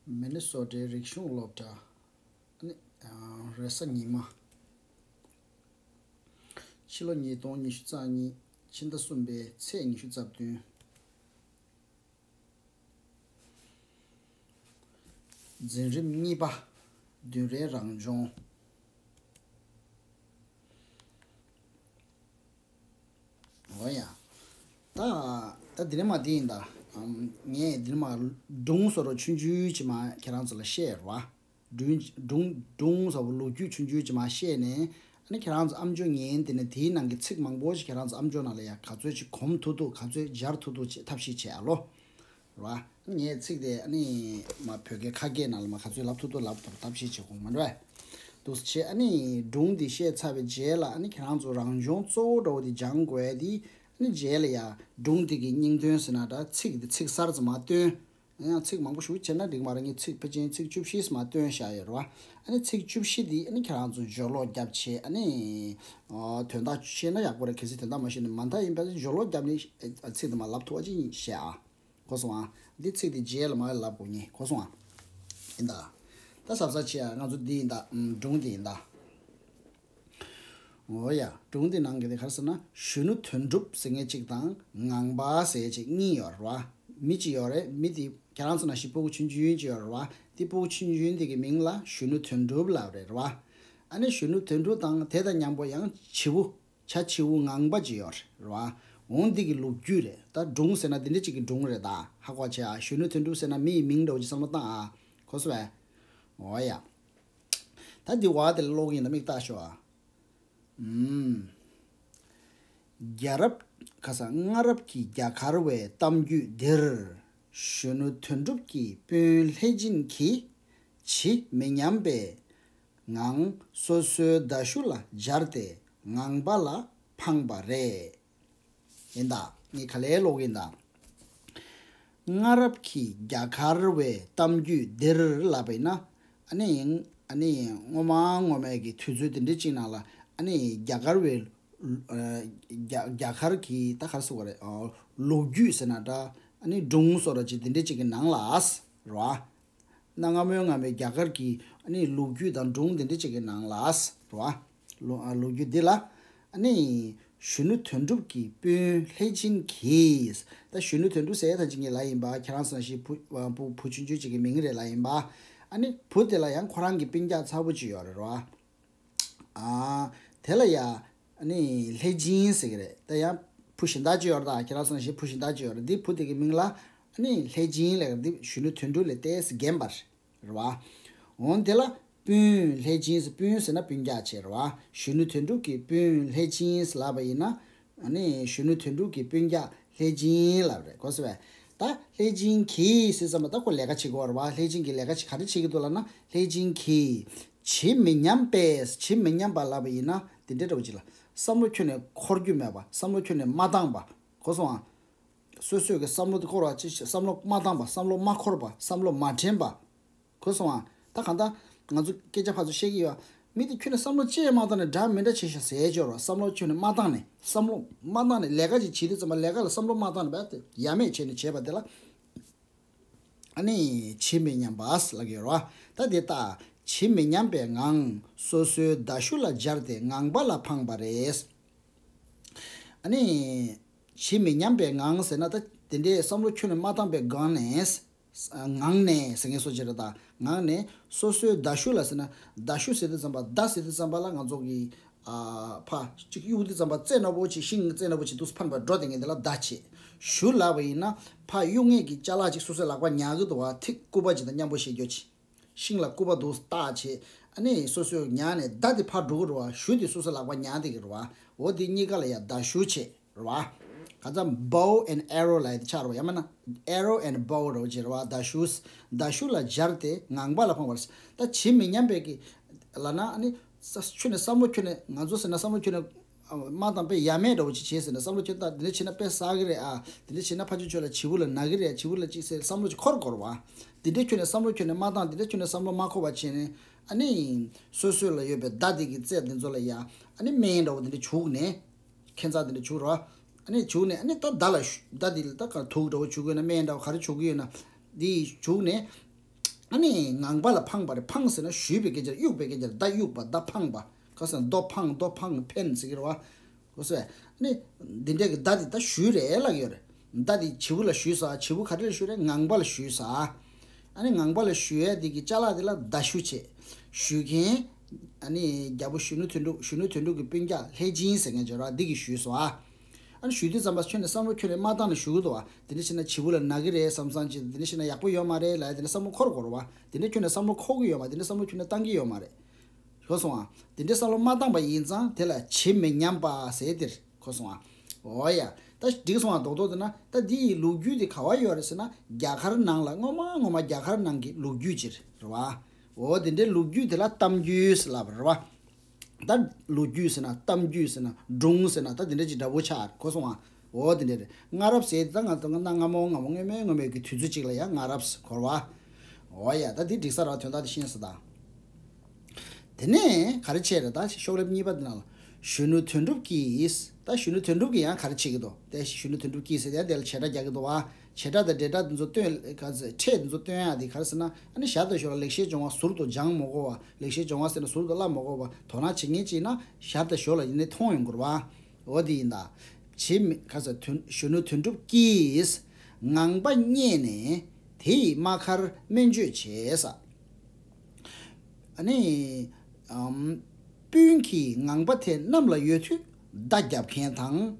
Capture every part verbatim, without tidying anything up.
མི་ནི་སོ་ཊའི་རིག་གཞུང་སློབ་གྲྭ། ཨ་ནི། རེས་གཟའ་ཉི་མ། ཕྱི་ལོ་ཉིས་སྟོང་ཉི་ཤུ་རྩ་གཉིས་ཕྱི་ཟླ་གསུམ་པའི་ཚེས་ཉི་ཤུ་རྩ་བདུན། འཛིན་རིམ་གཉིས་པ། བདུན་རེའི་རང་སྦྱོང་། འོ་ཡ། ད་ད་འདི་ནས་མར་འདི་ཡིན་ད། ངས་འདི་ནས་མར་སྒྲུང་བཟོ་འདྲ་ཆུང་ཆུང་ཅིག་མར་ཁྱེད་རང་ཚོ་ལ་བཤད་རོགས། སྒྲུང་སྒྲུང་སྒྲུང་ཟེར་བ་ལོ་རྒྱུས་ཆུང་ཆུང་ཅིག་མར་བཤད་ནས། ཨ་ནི་ཁྱེད་རང་ཚོ་ཨམ་ཅོག་ཉན་དེ་ནས་དེའི་ནང་གི་ཚིག་མང་པོ་ཞིག་ཁྱེད་རང་ཚོ་ཨམ་ཅོག་ནང་ལ་ཡ་ག་ཚོད་ཅིག་གོམས་ཐུབ་ཐུབ་ག་ཚོད་སྦྱར་ཐུབ་ཐུབ་བྱེད་ཐབས་ཤེས་བྱེད་ཨ་ལོ། རེད་བ། ངས་ཚིག་དེ་ཨ་ནི་མ་བོད་སྐད་ཁ་སྐད་ནང་ལ་མ་ག་ཚོད་ལབ་ཐུབ་ཐུབ་ལབ་ཐུབ་ཐབས་ཤེས་བྱེད་དགོས་མ་རེད་བ། འདུག་སེ་བྱས་ཨ་ནི་སྒྲུང་འདི་བཤད་ཚར་བའི་རྗེས་ལ་ཨ་ནི་ཁྱེད་རང་ཚོ་རང་སྦྱོང་གཙོ་བོ་འདྲ་བོ་འདི་སྦྱང་དགོས་ཡ་འདི། ཨ་ནི་རྗེས་ལ་ཡ་སྒྲུང་འདི་གི་སྙིང་དོན་ཟེར་ན་འདྲ་ཚིག་འདི་ཚིག་གསར་ཙམ་མ་བཏོན། ཡང་ཚིག་མང་པོ་ཞིག་བྱས་ན་འགྲིག་མ་རེད། ངས་ཚིག་ཕལ་ཆེར་ཚིག་བཅུ་བཞི་ཙམ་མ་བཏོན་བཞག་ཡོད་རེད་བ། ཨ་ནི་ཚིག་བཅུ་བཞི་འདི་ཨ་ནི་ཁྱེད་རང་ཚོ་སྦྱོར་ཀློག་རྒྱབ་བྱས་ཨ་ནི། ཨོ། དོན་དག་ཤེས་ན་ཡག་པོ་རེད། གལ་སྲིད་དོན་དག་མ་ཤེས་ན་མ་མཐའ་ཡིན་པ་སྦྱོར་ཀློག་རྒྱབ་ནས་ཨ་ཚིག་དེ་མར་ལབ་ཐུབ་པ་ཅིག་བྱས་ཨ། གོ་སོང་ཨ། འདི་ཚིག་དེ་རྗེས་ལ་མར་ལབ་དགོས་ངེས། གོ་སོང་ཨ། ཡིན་ད། ད་གཟབ་གཟབ་བྱེད་ཨ། ང་ཚོ་འདི་ཡིན་ད། ཨམ། སྒྲུང་འདི་ཡིན་ད། འོ་ཡ། སྒྲུང་འདི་ནང་གི་དེ་ག་རེ་ཟེར་ན་གཞོན་ནུ་དོན་གྲུབ་ཟེར་མཁན་གཅིག་དང་ངང་པ་ཟེར་གཅིག་གཉིས་ཡོད་རེད་བ། མི་གཅིག་ཡོད་རེད། མི་དེ་ཁྱེད་རང་ཚོ་ནང་བཞིན་སྤུ་གུ་ཆུང་ཆུང་གཅིག་ཡོད་རེད་བ། དེ་སྤུ་གུ་ཆུང་ཆུང་དེ་གི་མིང་ལ་གཞོན་ནུ་དོན་གྲུབ་ལབ་རེད་བ། ཨ་ནི་གཞོན་ནུ་དོན་གྲུབ་དང་དེ་དང་མཉམ་པོ་ཡང་བྱིའུ། བྱ་བྱིའུ་ངང་པ་ཅིག་ཡོད་རེད་བ། འོང་འདི་གི་ལོ་རྒྱུས་རེད། ད་སྒྲུང་ཟེར་ན་འདི་འདྲ་ཅིག་གི་སྒྲུང་རེད། ད་ཧ་གོ་བྱས་ཨ། གཞོན་ནུ་དོན་གྲུབ་ཟེར་ན་མི་ཡི་མིང་འདྲ་བོ་ཅིག་བསམ་བློ་བཏང་ཨ། གོ་སོང་ཨ། འོ་ཡ། ད་འདི་བ་དེ་ལ་ཀློག་གི་ཡིན་ད། མིག་ལྟ་ཤོག་ཨ། ཨུམ། རྒྱལ་རབས། ཁ་སང་སྔ་རབས་ཀྱི་རྒྱ་གར་བའི་གཏམ་རྒྱུད་འདིར། གཞོན་ནུ་དོན་གྲུབ་ཀྱི་སྤུན་ལྷས་སྦྱིན་གྱིས་ཇི་མི་སྙམ་པའི་ངང་སོ་སོའི་མདའ་གཞུ་ལ་སྦྱར་ཏེ་ངང་པ་ལ་འཕངས་པ་རེད། ཡིན་ད། ངས་ག་ལེར་ཀློག་གི་ཡིན་ད། སྔ་རབས་ཀྱི་རྒྱ་གར་བའི་གཏམ་རྒྱུད་འདིར་ལབ་པ་ཡིན་ན། ཨ་ནི། ཨ་ནི་སྔོན་མ་སྔོན་མའི་གི་དུས་ཚོད་དེ་འདྲ་ཅིག་ནང་ལ་ཨ་ནི་རྒྱ་གར་བའི། ཨ། རྒྱ་རྒྱ་གར་གྱི་ད་ག་རེ་ཟེར་དགོས་རེད། ཨ། ལོ་རྒྱུས་ཟེར་ན་འདྲ། ཨ་ནི་སྒྲུང་བཟོ་འདྲ་ཅིག་དེ་འདྲ་ཅིག་གི་ནང་ལ་རེད་བ། གནའ་སྔ་མོའི་སྔ་མོའི་རྒྱ་གར་གྱི་ཨ་ནི་ལོ་རྒྱུས་དང་སྒྲུང་དེ་འདྲ་ཅིག་གི་ནང་ལ་རེད་བ། ལོ། ཨ། ལོ་རྒྱུས་འདི་ལ་ཨ་ནི་གཞོན་ནུ་དོན་གྲུབ་ཀྱི་སྤུན་ལྷས་སྦྱིན་གྱིས། ད་གཞོན་ནུ་དོན་གྲུབ་ཟེར་ཡ་ད་ཅིག་ངས་ལབ་ཡིན་པ། ཁྱེད་རང་ཚོ་ནང་བཞིན་བུ། བུ་བུ་ཆུང་ཆུང་ཅིག་གི་མིང་རེད་ལབ་ཡིན་པ། ཨ་ནི་བུ་དེ་ལ་ཡང་ཁོ་རང་གི་སྤུན་ཀྱག་ཚ་བོ་ཅིག་ཡོད་རེད་བ། ཨ། དེ་ལ་ཡ། ཨ་ནི་ལྷས་སྦྱིན་ཟེར་གི་རེད། ད་ཡང་བུ་གཞན་དག་ཅིག་ཡོད་རེད། ད་ཁྱེད་རང་ཚོ་ནང་བཞིན་བུ་གཞན་དག་ཅིག་ཡོད་རེད། འདི་བུ་དེ་གི་མིང་ལ་ཨ་ནི་ལྷས་སྦྱིན་ལབ་གི་རེད། འདི་གཞོན་ནུ་དོན་གྲུབ་ལས་ཏོག་ཙམ་རྒན་པ་རེད་བ། འོན་དེ་ལ་སྤུན་ལྷས་སྦྱིན་ཟེར། སྤུན་ཟེར་ན་སྤུན་ཀྱག་བྱས་རེད་བ། གཞོན་ནུ་དོན་གྲུབ་ཀྱི་སྤུན་ལྷས་སྦྱིན་ཟེར་ལབ་པ་ཡིན་ན། ཨ་ནི་གཞོན་ནུ་དོན་གྲུབ་ཀྱི་སྤུན་ཀྱག་ལྷས་སྦྱིན་ལབ་རེད། གོ་སོང་ངས། ད་ལྷས་སྦྱིན་གྱིས་ཟེར་ཙམ་པ་ད་ཁོ་ལས་ཀ་བྱེད་ཀྱི་ཡོད་རེད་བ། ལྷས་སྦྱིན་གྱིས་ལས་ཀ་བྱེད། ག་རེ་བྱེད་ཀྱི་འདུག་ལབ་ན། ལྷས་སྦྱིན་གྱིས་ཇི་མི་སྙམ་པས། ཇི་མི་སྙམ་པ་ལབ་པ་ཡིན་ན་དེ་འདྲའི་འདྲ་བོ་ཅིག་ལ། བསམ་བློ་ཁྱོན་ནས་འཁོར་རྒྱུ་མེད་པ། བསམ་བློ་ཁྱོན་ནས་མ་བཏང་བ། གོ་སོང་ཨ། སོ་སོས་ཀྱི་བསམ་བློ་དེ་འཁོར་བ་ཅི། བསམ་བློ་མ་བཏང་བ། བསམ་བློ་མ་འཁོར་བ། བསམ་བློ་མ་དྲན་པ། གོ་སོང་ཨ། ད་གང་ལྟར་ང་ཚོ་སྐད་ཆ་ཕར་ཚུར་བཤད་ཀྱི་ཡོད། མི་དེ་ཁྱོན་ནས་བསམ་བློ་ཅི་ཡང་མ་བཏང་ནས་འདྲ་མི་འདྲ་བྱེད་ཤག་ཟེར་ཡས་ཅིག་ཡོད་རེད་བ། བསམ་བློ་ཁྱོན་ནས་མ་བཏང་ནས། བསམ་བློ་མ་བཏང་ནས་ལས་ཀ་ཅིག་བྱེད་དུས་ཙམ་པ་ལས་ཀ་ལ་བསམ་བློ་མ་བཏང་ནས་བས་ཏེ་ཡ་མེད་བྱས་ནས་བྱས་པ་དེ་ལ། ཨ་ནི་ཇི་མི་སྙམ་པ་ལབ་ཀྱི་ཡོད་རེད་བ། ད་དེ་ལྟ། ཇི་མི་སྙམ་པའི་ངང་སོ་སོའི་མདའ་གཞུ་ལ་སྦྱར་ཏེ་ངང་པ་ལ་འཕངས་པ་རེད། ཨ་ནི་ཇི་མི་སྙམ་པའི་ངང་ཟེར་ན་ད་དེ་འདྲའི་བསམ་བློ་ཁྱོན་ནས་མ་བཏང་པའི་སྒང་ནས། ངང་ནས་ཟེར་མཁན་སོ་ཅི་རེད། ད་ངང་ནས་སོ་སོའི་མདའ་གཞུ་ལ་ཟེར་ན། མདའ་གཞུ་ཟེར་དུས་ཙམ་པ། མདའ་ཟེར་དུས་ཙམ་པ་ལ་ང་ཚོ་གི། ཨ། ཕར་གཅིག་གཡུག་དུས་ཙམ་པ་རྩེ་ནག་པོ་ཅིག་ཤིང་གི་རྩེ་ནག་པོ་ཅིག་འདུག་སེ་འཕེན་པ་འགྲོ་དེ་ངས་འདི་ལ་མདའ་བྱེད། གཞུ་ལབ་པ་ཡིན་ན་ཕར་གཡུག་མཁན་གྱི་ཅ་ལག་ཅིག་སོ་སོའི་ལག་པ་ཉར་གི་འདུག་བ། ཐིག་སྐུད་པ་ཅིག་དང་མཉམ་པོ་བྱེད་རྒྱུ་ཅིག་ཤིང་ལ་སྐུད་པ་འདུག་སེ་བཏགས་བྱས། ཨ་ནི་སོ་སོས་ཉར་ནས་མདའ་དེ་ཕར་འགྲོ་གི་རེད་བ། གཞུ་དེ་སོ་སོའི་ལག་པ་ཉར་བསྡད་ཀྱི་རེད་བ། འོ་དེ་གཉིས་ཀ་ལ་ཡ་མདའ་གཞུ་བྱེད། རེད་བ། ག་ཚ་bow and arrow ལབ་ཡ་དེ་ཆགས་རེད་བ། ཡང་མིན་ན་arrow and bow འདྲ་བོ་ཅིག་རེད་བ། མདའ་གཞུ། མདའ་གཞུ་ལ་སྦྱར་ཏེ་ངང་པ་ལ་འཕངས་པ་རེད། ད་ཇི་མི་སྙམ་པའི་གི་ལབ་ན། ཨ་ནི་ས་ཁྱོན་ནས་བསམ་བློ་ཁྱོན་ནས། ང་ཚོ་ཟེར་ན་བསམ་བློ་ཁྱོན་ནས་མ་བཏང་པའི་ཡ་མེད་འདྲ་བོ་ཅིག་བྱས་ཟེར་ན། བསམ་བློ་ཁྱོན་ནས་ད་འདི་འདྲ་བྱས་ན་དཔེ་བསགས་ཀྱི་རེད་ཨ། འདི་འདྲ་བྱས་ན་ཕར་ཕྱོགས་ཕྱོགས་ལ་བྱིའུ་ལ་ན་གི་རེད། བྱིའུ་ལ་ཅིག་ཟེར་བསམ་བློ་ཅིག་འཁོར་དགོས་རེད་བ། འདི་འདྲའི་ཁྱོན་ནས་བསམ་བློ་ཁྱོན་ནས་མ་བཏང་། འདི་འདྲའི་ཁྱོན་ནས་བསམ་བློ་མ་འཁོར་བ་བྱས་ནས། ཨ་ནི་སོ་སོ་ལ་ཡོད་པའི་མདའ་དེ་གི་རྩེ་འདི་ཚོ་ལ་ཡ་ཨ་ནི་སྨན་འདྲ་བོ་འདི་འདྲ་བྱུགས་ནས། ཁེན་ཚ་འདི་འདྲ་བྱུགས་རོགས། ཨ་ནི་བྱུགས་ནས། ཨ་ནི་ད་མདའ་ལ་ཞུ། མདའ་འདི་ལ་ད་ག་དུག་འདྲ་བོ་བྱུགས་ཡོད་ན། སྨན་འདྲ་བོ་ག་རེ་བྱུགས་ཀྱི་ཡོད་ན་འདི་བྱུགས་ནས། ཨ་ནི་ངང་པ་ལ་འཕངས་པ་རེད། འཕངས་ཟེར་ན་གཞུས་པའི་སྐད་ཆ་རེད། གཡུག་པའི་སྐད་ཆ་རེད། མདའ་གཡུག་པ། མདའ་འཕངས་པ། ཁ་སང་རྡོ་འཕངས། རྡོ་འཕངས་འཕེན་ཟེར་གྱི་རེད་བ། ཁོ་སོས་ནི་འདི་འདྲས་ཀྱི་མདའ་དེ་ད་གཞུས་རེད་ལབ་ཡོད་རེད། མདའ་དེ་བྱིའུ་ལ་གཞུས་ས། བྱིའུ་ག་རེ་ལ་གཞུས་རེད། ངང་པ་ལ་གཞུས་ས། ཨ་ནི་ངང་པ་ལ་གཞུ་ཡས་དེ་གི་ཅ་ལག་དེ་ལ་མདའ་གཞུ་བྱས། གཞུ་མཁན་ཨ་ནི་རྒྱལ་པོ་གཞོན་ནུ་དོན་གྲུབ། གཞོན་ནུ་དོན་གྲུབ་ཀྱི་སྤུན་ཀྱག་ལྷས་སྦྱིན་ཟེར་མཁན་ཅིག་ཡོད་རེད་བ། འདི་གིས་གཞུས་སོང་ཨ། ཨ་ནི་གཞུས་དུས་ཙམ་པ་ཁྱོན་ནས་བསམ་བློ་ཁྱོན་ནས་མ་བཏང་ནས་གཞུ་གི་འདུག་བ། དེ་འདྲ་བྱས་ན་བྱིའུ་ལ་ན་གི་རེད་བསམ་བསམ་བྱས། དེ་འདྲ་བྱས་ན་ཡག་པོ་ཡོད་མ་རེད་ལབ་ཡ་དེ་འདྲ་བསམ་བློ་འཁོར་དགོས་རེད་བ། དེ་འདྲ་ཁྱོན་ནས་བསམ་བློ་འཁོར་གི་ཡོད་མ། དེ་འདྲ་བསམ་བློ་ཁྱོན་ནས་བཏང་གི་ཡོད་མ་རེད། གོ་སོང་ཨ། དེ་འདྲའི་བསམ་བློ་མ་བཏང་པ་ཡིན་ཙང་དེ་ལ་བྱེད་མི་ཉམས་པ་ཟེར་དེར་གོ་སོང་ཨ། འོ་ཡ། ད་འགྲིག་སོང་ཨ། རྡོག་རྡོག་དེ་ན་ད་འདི་ཡི་ལོ་རྒྱུས་དེ་ག་བ་ཡོད་རེད་ཟེར་ན། རྒྱ་གར་ནང་ལ་སྔོན་མ་སྔོན་མ་རྒྱ་གར་ནང་གི་ལོ་རྒྱུས་ཅིག་རེད་བ། འོ་དེ་འདྲའི་ལོ་རྒྱུས་དེ་ལ་གཏམ་རྒྱུད་ཟེར་ལབ་པ་རེད་བ། ད་ལོ་རྒྱུས་ཟེར་ན་གཏམ་རྒྱུད་ཟེར་ན་སྒྲུང་ཟེར་ན་ད་དེ་འདྲ་ཅིག་འདྲ་པོ་ཆགས་རེད། གོ་སོང་ཨ། འོ་དེ་འདྲ་རེད། སྔ་རབས་ཟེར་དེ་ད་ང་ད་ང་ན་སྔ་མོ་སྔ་མོ་སྔོན་མའི་སྔོན་མའི་གི་དུས་ཚོད་ཅིག་ལ་ཡང་སྔ་རབས་ཟེར་གོ་རེད་བ། འོ་ཡ། ད་འདི་འགྲིག་ས་རེད་བ། དོན་དག་དེ་ཤེས་སོང་ད། དེ་ནས་ག་རེ་བྱས་རེད། ད་ཤོག་ལེབ་གཉིས་པ་འདི་ནང་ལ་གཞོན་ནུ་དོན་གྲུབ་ཀྱིས། ད་གཞོན་ནུ་དོན་གྲུབ་ཀྱིས་ཡང་ག་རེ་བྱེད་ཀྱི་འདུག་དེ་གཞོན་ནུ་དོན་གྲུབ་ཀྱིས་ཟེར་དེ་དེ་ལ་བྱེད་སྒྲ་རྒྱག་གི་འདུག་བ། བྱེད་སྒྲ་དང་འབྲེལ་སྒྲ་འདི་ཚོ་སྟོན། ག་ཚོད་ཕྲད་འདི་ཚོ་སྟོན་ཡག་དེ་ག་རེ་ཟེར་ན། ཨ་ནི་ཞར་དང་ཞོར་ལ་ལེགས་བཤད་ལྗོན་དབང་ཟུར་དུ་སྦྱང་མ་དགོས་པ། ལེགས་བཤད་ལྗོན་དབང་ཟེར་ན་ཟུར་དུ་བསླབ་མ་དགོས་པ། དོ་སྣང་བྱེད་མཁན་ཅིག་ན་ཞར་དང་ཞོར་ལ་ཡིན་ནའི་མཐོང་ཡོང་གི་རེད་བ། འོ་དེ་ཡིན་ད། བྱེད་མི་ག་ཚོད་དོན་གཞོན་ནུ་དོན་གྲུབ་ཀྱིས་ངང་པ་རྙེད་ནས་དེ་ཡི་རྨ་ཁར་སྨན་བཅོས་བྱས་ས། ཨ་ནི། ཨམ། སྤུན་གྱིས་ངང་པ་དེ་གནམ་ལ་ཡོད་དུས་མདའ་རྒྱབ་མཁན་དང་།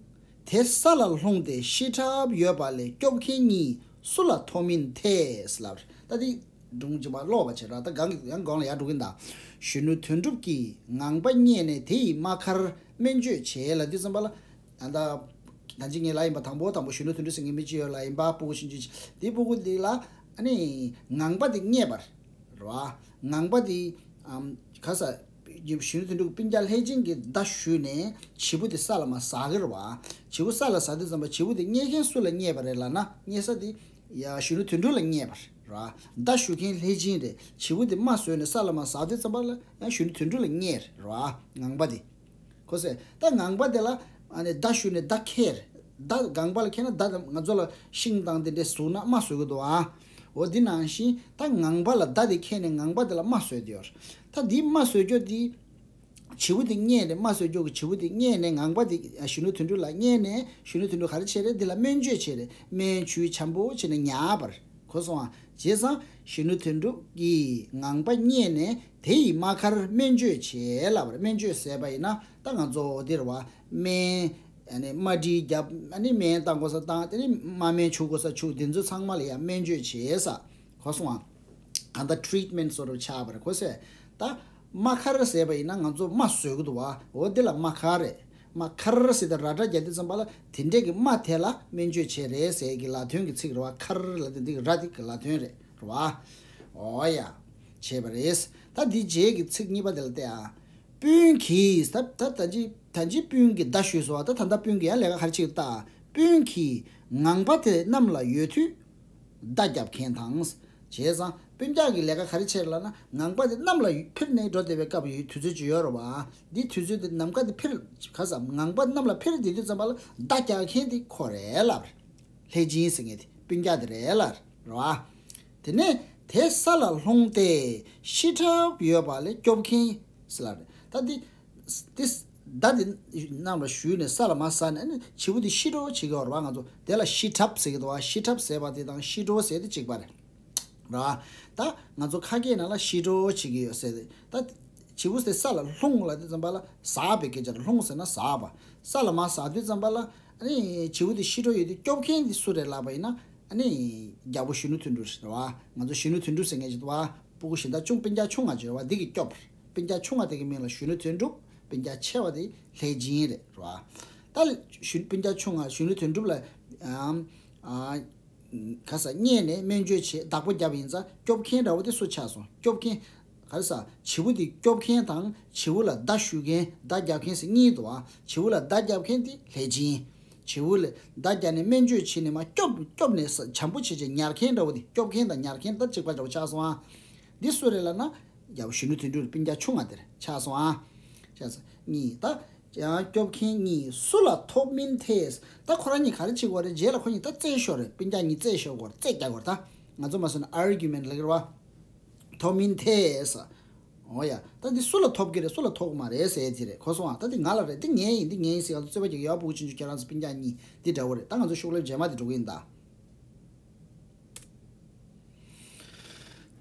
དེ་ས་ལ་ལྷུང་སྟེ་ཤི་གྲབས་ཡོད་པ་ལས་སྐྱོབ་མཁན་གཉིས་སུ་ལ་ཐོབ་མིན་ཐད་ལབ། ད་དེ་སྒྲུང་ཅིག་མ་ཀློག་པ་བྱེད་ར། ད་གང་གི་ཡང་གོང་ལ་ཡར་འགྲོ་གིན་ད། གཞོན་ནུ་དོན་གྲུབ་ཀྱིས་ངང་པ་རྙེད་ནས་དེ་ཡི་རྨ་ཁར་སྨན་བཅོས་བྱས་ལབ་དུས་ཙམ་པ་ལ། ཨ་ད། ད་ཅི་ངས་ལབ་ཡིན་པ། དང་པོ་དང་པོ་གཞོན་ནུ་དོན་གྲུབ་ཟེར་མཁན་མི་གཅིག་ཡོད་ལབ་ཡིན་པ། སྤུ་གུ་ཆུང་ཆུང་ཅིག་དེ་སྤུ་གུ་འདི་ལ་ཨ་ནི་ངང་པ་དེ་རྙེད་པ་རེད་བ། ངང་པ་དེ་ཨམ་ག་ས་གཞོན་ནུ་དོན་གྲུབ་སྤུན་ཀྱག་ལྷས་སྦྱིན་གྱིས་མདའ་གཞུས་ནས་བྱིའུ་དེ་ས་ལ་མར་ཟག་གི་རེད་བ། བྱིའུ་ས་ལ་ཟག་དུས་ཙམ་པ་བྱིའུ་དེ་རྙེད་མཁན་སུ་ལ་རྙེད་པ་རེད་ལབ་ན། རྙེད་ས་དེ་ཡ་གཞོན་ནུ་དོན་གྲུབ་ལ་རྙེད་པ་རེད་བ། མདའ་གཞུ་མཁན་ལྷས་སྦྱིན་རེད། བྱིའུ་དེ་རྨ་བཟོས་ནས་ས་ལ་མར་ཟག་དུས་ཙམ་པ་ལ་ཡང་གཞོན་ནུ་དོན་གྲུབ་ལ་རྙེད་རེད་བ། ངང་པ་དེ། ཁོ་ཟེར་ད་ངང་པ་དེ་ལ་ཨ་ནི་མདའ་གཞུས་ནས་མདའ་ཁྱེར། མདའ་ངང་པ་ལ་ཁྱེར་ན་མདའ་ང་ཚོ་ལ་ཤིང་དང་དེ་འདྲའི་ཟུག་ན་རྨ་བཟོ་གི་འདུག་ཨ། འོ་འདི་ནང་བཞིན་ད་ངང་པ་ལ་མདའ་དེ་ཁྱེར་ནས་ངང་པ་དེ་ལ་རྨ་བཟོས་དེ་ཡོད། ད་འདི་རྨ་བཟོས་རྒྱུ་འདི་བྱིའུ་དེ་རྙེད་ནས། རྨ་བཟོས་རྒྱུ་གི་བྱིའུ་དེ་རྙེད་ནས་ངང་པ་དེ་གཞོན་ནུ་དོན་གྲུབ་ལ་རྙེད་ནས་གཞོན་ནུ་དོན་གྲུབ་ག་རེ་བྱས་རེད། འདི་ལ་སྨན་བཅོས་བྱས་རེད། སྨན་ཆུ་འཇམ་པོ་བྱས་ནས་ཉར་བ་རེད། གོ་སོང་ཨ། བྱས་ཙང་གཞོན་ནུ་དོན་གྲུབ་ཀྱིས་ངང་པ་རྙེད་ནས་དེ་ཡི་རྨ་ཁར་སྨན་བཅོས་བྱས་ལབ་པ་རེད། སྨན་བཅོས་ཟེར་བ་ཡིན་ན་ད་ང་ཚོ་འདིར་བ་སྨན་ཨ་ནི་རྨ་དཀྲིས་བརྒྱབ། ཨ་ནི་སྨན་བཏང་དགོས་ས་བཏང་། དེ་ནི་རྨ་སྨན་བྱུག་དགོས་ས་བྱུག་དེ་ཚོ་ཚང་མ་ལ་ཡང་སྨན་བཅོས་བྱས་ས། གོ་སོང་ཨ། ད་ལྟ་ཊི་རིཊ་མེན་ཊི་སོ་རུ་ཆགས་པ་རེད། གོ་སོང་ཨ། ད་རྨ་ཁར་ཟེར་བ་ཡིན་ན་ང་ཚོ་རྨ་བཟོས་ཀྱི་འདུག་བ། འོ་འདི་ལ་རྨ་ཁར་རེད། རྨ་ཁར་ཟེར་ཏེ་ར་སྒྲ་རྒྱག་དུས་ཙམ་པ་ལ་དེ་འདྲས་ཀྱི་རྨ་དེ་ལ་སྨན་བཅོས་བྱས་རེད་ཟེར་གྱི་ལ་དོན་གྱི་ཚིག་རེད་བ། ཁར་ལ་དེ་འདི་གི་ར་དེ་གི་ལ་དོན་རེད། རེད་བ། འོ་ཡ། བྱས་པ་རེད། ད་འདི་རྗེས་ཀྱི་ཚིག་གཉིས་པ་དེ་ལ་བལྟས་ཨ། སྤུན་གྱིས། ད་ད་ད་ཅི་ད་ཅི་སྤུན་གྱིས་མདའ་གཞུས་སོང་བ། ད་ད་ལྟ་སྤུན་གྱིས་ཡང་ལས་ཀ་ག་རེ་བྱེད་ཀྱི་ད། སྤུན་གྱིས་ངང་པ་དེ་གནམ་ལ་ཡོད་དུས་མདའ་རྒྱབ་མཁན་དང་། བྱས་ཙང་སྤུན་ཀྱག་གི་ལས་ཀ་ག་རེ་བྱས་ལབ་ན། ངང་པ་དེ་གནམ་ལ་འཕུར་ནས་འགྲོ་བསྡད་པའི་སྐབས་ཡོད། དུས་ཚོད་ཅིག་ཡོད་རེད་བ། འདི་དུས་ཚོད་དེ་ནམ་མཁའ་དེ་འཕུར། ག་ས་ངང་པ་གནམ་ལ་འཕུར་བསྡད་དུས་ཙམ་པ་ལ་མདའ་རྒྱག་མཁན་དེ་ཁོ་རེད་ལབ། ལྷས་སྦྱིན་ཟེར་མཁན་དེ་སྤུན་ཀྱག་དེ་རེད་ལབ་རེད་བ། དེ་ནས་དེ་ས་ལ་ལྷུང་སྟེ་ཤི་གྲབས་ཡོད་པ་ལས་སྐྱོབ་མཁན་ཟེར་ལབ་རེད། ད་འདི་འདི་མདའ་དེ་གནམ་ལ་གཞུས་ནས་ས་ལ་མར་ཟག་ནས་ཨ་ནི་བྱིའུ་དེ་ཤི་གྲབས་བྱེད་ཀྱི་ཡོད་རེད་བ། ང་ཚོ་དེ་ལ་ཤི་གྲབས་ཟེར་གྱི་འདུག་བ། ཤི་གྲབས་ཟེར་བ་དེ་དང་ཤི་གྲབས་ཟེར་དེ་གཅིག་པ་རེད། ར། ད་ང་ཚོ་ཁ་སྐད་ནང་ལ་ཤི་གྲབས་བྱེད་ཀྱི་ཡོད་ཟེར་ཏེ། ད་བྱིའུ་དེ་ས་ལ་ལྷུང་ལབ་དུས་ཙམ་པ་ལ་ཟག་པའི་སྐད་ཆ་རེད། ལྷུང་ཟེར་ན་ཟག་པ། ས་ལ་མར་ཟག་དུས་ཙམ་པ་ལ་ཨ་ནི་བྱིའུ་དེ་ཤི་གྲབས་ཡོད་དུས་སྐྱོབ་མཁན་དེ་སུ་རེད་ལབ་པ་ཡིན་ན། ཨ་ནི་རྒྱལ་པོ་གཞོན་ནུ་དོན་གྲུབ་རེད་བ། ང་ཚོ་གཞོན་ནུ་དོན་གྲུབ་ཟེར་མཁན་ཅིག་འདུག་བ། སྤུ་གུ་གཞན་དག་ཆུང་སྤུན་ཀྱག་ཆུང་ང་ཅིག་རེད་བ། འདི་གི་སྐྱོབ། སྤུན་ཀྱག་ཆུང་ང་དེ་གི་མིང་ལ་གཞོན་ནུ་དོན་གྲུབ། སྤུན་ཀྱག་ཆེ་བ་དེ་ལྷས་སྦྱིན་རེད་བ། ད་གཞོན་སྤུན་ཀྱག་ཆུང་ང་གཞོན་ནུ་དོན་གྲུབ་ལ་ཨམ་ཨ། ག་ས་རྙེད་ནས་སྨན་བཅོས་བྱས་བདག་པོ་བརྒྱབ་ཡིན་ཙང་སྐྱོབ་མཁན་འདྲ་བོ་དེ་སུ་ཆགས་སོང་། སྐྱོབ་མཁན། ག་རེ་ཟ། བྱིའུ་དེ་སྐྱོབ་མཁན་དང་བྱིའུ་ལ་མདའ་གཞུ་མཁན། མདའ་རྒྱབ་མཁན་ཟེར་གཉིས་འདུག་ཨ། བྱིའུ་ལ་མདའ་རྒྱབ་མཁན་དེ་ལྷས་སྦྱིན། བྱིའུ་ལ་མདའ་རྒྱབ་ནས་སྨན་བཅོས་བྱས་ནས་མར་སྐྱོབ། སྐྱོབ་ནས་ས་འཇམ་པོ་བྱས་བྱས་ཉར་མཁན་འདྲ་བོ་དེ། སྐྱོབ་མཁན་དང་ཉར་མཁན་ད་གཅིག་པ་འདྲ་བོ་ཆགས་སོང་ཨ། འདི་སུ་རེད་ལབ་ན། རྒྱལ་པོ་གཞོན་ནུ་དོན་གྲུབ་སྤུན་ཀྱག་ཆུང་བ་དེ་རེད། ཆགས་སོང་ཨ། ཆགས་སོང་གཉིས་ད། ཡང་སྐྱོབ་མཁན་གཉིས་སུ་ལ་ཐོབ་མིན་ཐད། ད་ཁོ་རང་གཉིས་ག་རེ་བྱེད་དགོས་རེད། རྗེས་ལ་ཁོ་གཉིས་ད་རྩད་ཤོར་རེད། སྤུན་ཀྱག་གཉིས་རྩད་ཤོར་དགོས་རེད། རྩད་རྒྱག་དགོས་རེད། ད་ང་ཚོ་མ་སོང་ན་ཨར་གྱུ་མེན་ཊི་ལབ་ཀྱི་རེད་བ། ཐོབ་མིན་ཐད་ཟེར། འོ་ཡ། ད་འདི་སུ་ལ་ཐོབ་ཀྱི་རེད། སུ་ལ་ཐོབ་ཀྱི་མ་རེད་ཟེར་དེ་རེད། གོ་སོང་ཨ། ད་འདི་ང་ལ་རེད། འདི་ངའི་ཡིན། འདི་ངའི་ཡིན་ཟེར་ག་ཚོད་རྩོད་པ་རྒྱག་གི་ཡོད། སྤུ་གུ་ཆུང་ཆུང་ཁྱེད་རང་ཚོ་སྤུན་ཀྱག་གཉིས་འདི་འདྲ་བོ་རེད། ད་ང་ཚོ་ཤོག་ལྷེ་རྗེས་མ་དེ་འགྲོ་གི་ཡིན་ད།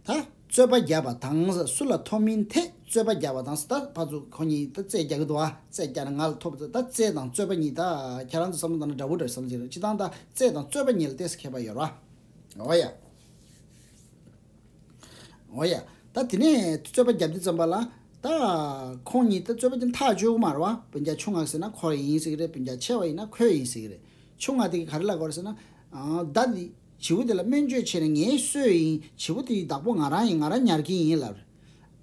ད་རྩོད་པ་བརྒྱབ་པ་དང་། སུ་ལ་ཐོབ་མིན་ཐད་རྩོད་པ་བརྒྱབ་པ་དང་། ད་ཕར་ཚུར་ཁོ་གཉིས་ད་རྩོད་རྒྱག་གི་འདུག་ཨ། རྩོད་རྒྱག་ན་ང་ལ་ཐོབ། ད་རྩོད་དང་རྩོད་པ་གཉིས་ད་ཁྱེད་རང་ཚོ་བསམ་བློ་བཏང་ན་འདྲ་བོ་འདྲ་བསམ་གྱི་རེད། སྤྱིར་བཏང་ད་རྩོད་དང་རྩོད་པ་གཉིས་ལ་ཏོག་ཙམ་ཁྱད་པར་ཡོད་རེད་བ། འོ་ཡ། འོ་ཡ། ད་དེ་ནས་རྩོད་པ་བརྒྱབ་དུས་ཙམ་པ་ལ། ད་ཁོང་གཉིས་ད་རྩོད་པ་དེ་ཐག་ཆོད་ཀྱི་མ་རེད་བ། སྤུན་ཀྱག་ཆུང་ང་ཟེར་ན་ཁོ་ཡིན་ཟེར་གྱི་རེད། སྤུན་ཀྱག་ཆེ་བ་ཡིན་ན་ཁོས་ཡིན་ཟེར་གྱི་རེད། ཆུང་ང་དེ་གིས་ག་རེ་ལབ་ཀྱི་རེད་ཟེར་ན། ཨ། མདའ་དེ་བྱིའུ་དེ་ལ་སྨན་བཅོས་བྱས་ནས་ངས་གསོས་ཡིན། བྱིའུ་དེའི་བདག་པོ་ང་རང་ཡིན། ང་རང་ཉར་གྱི་ཡིན་ལབ་རེད།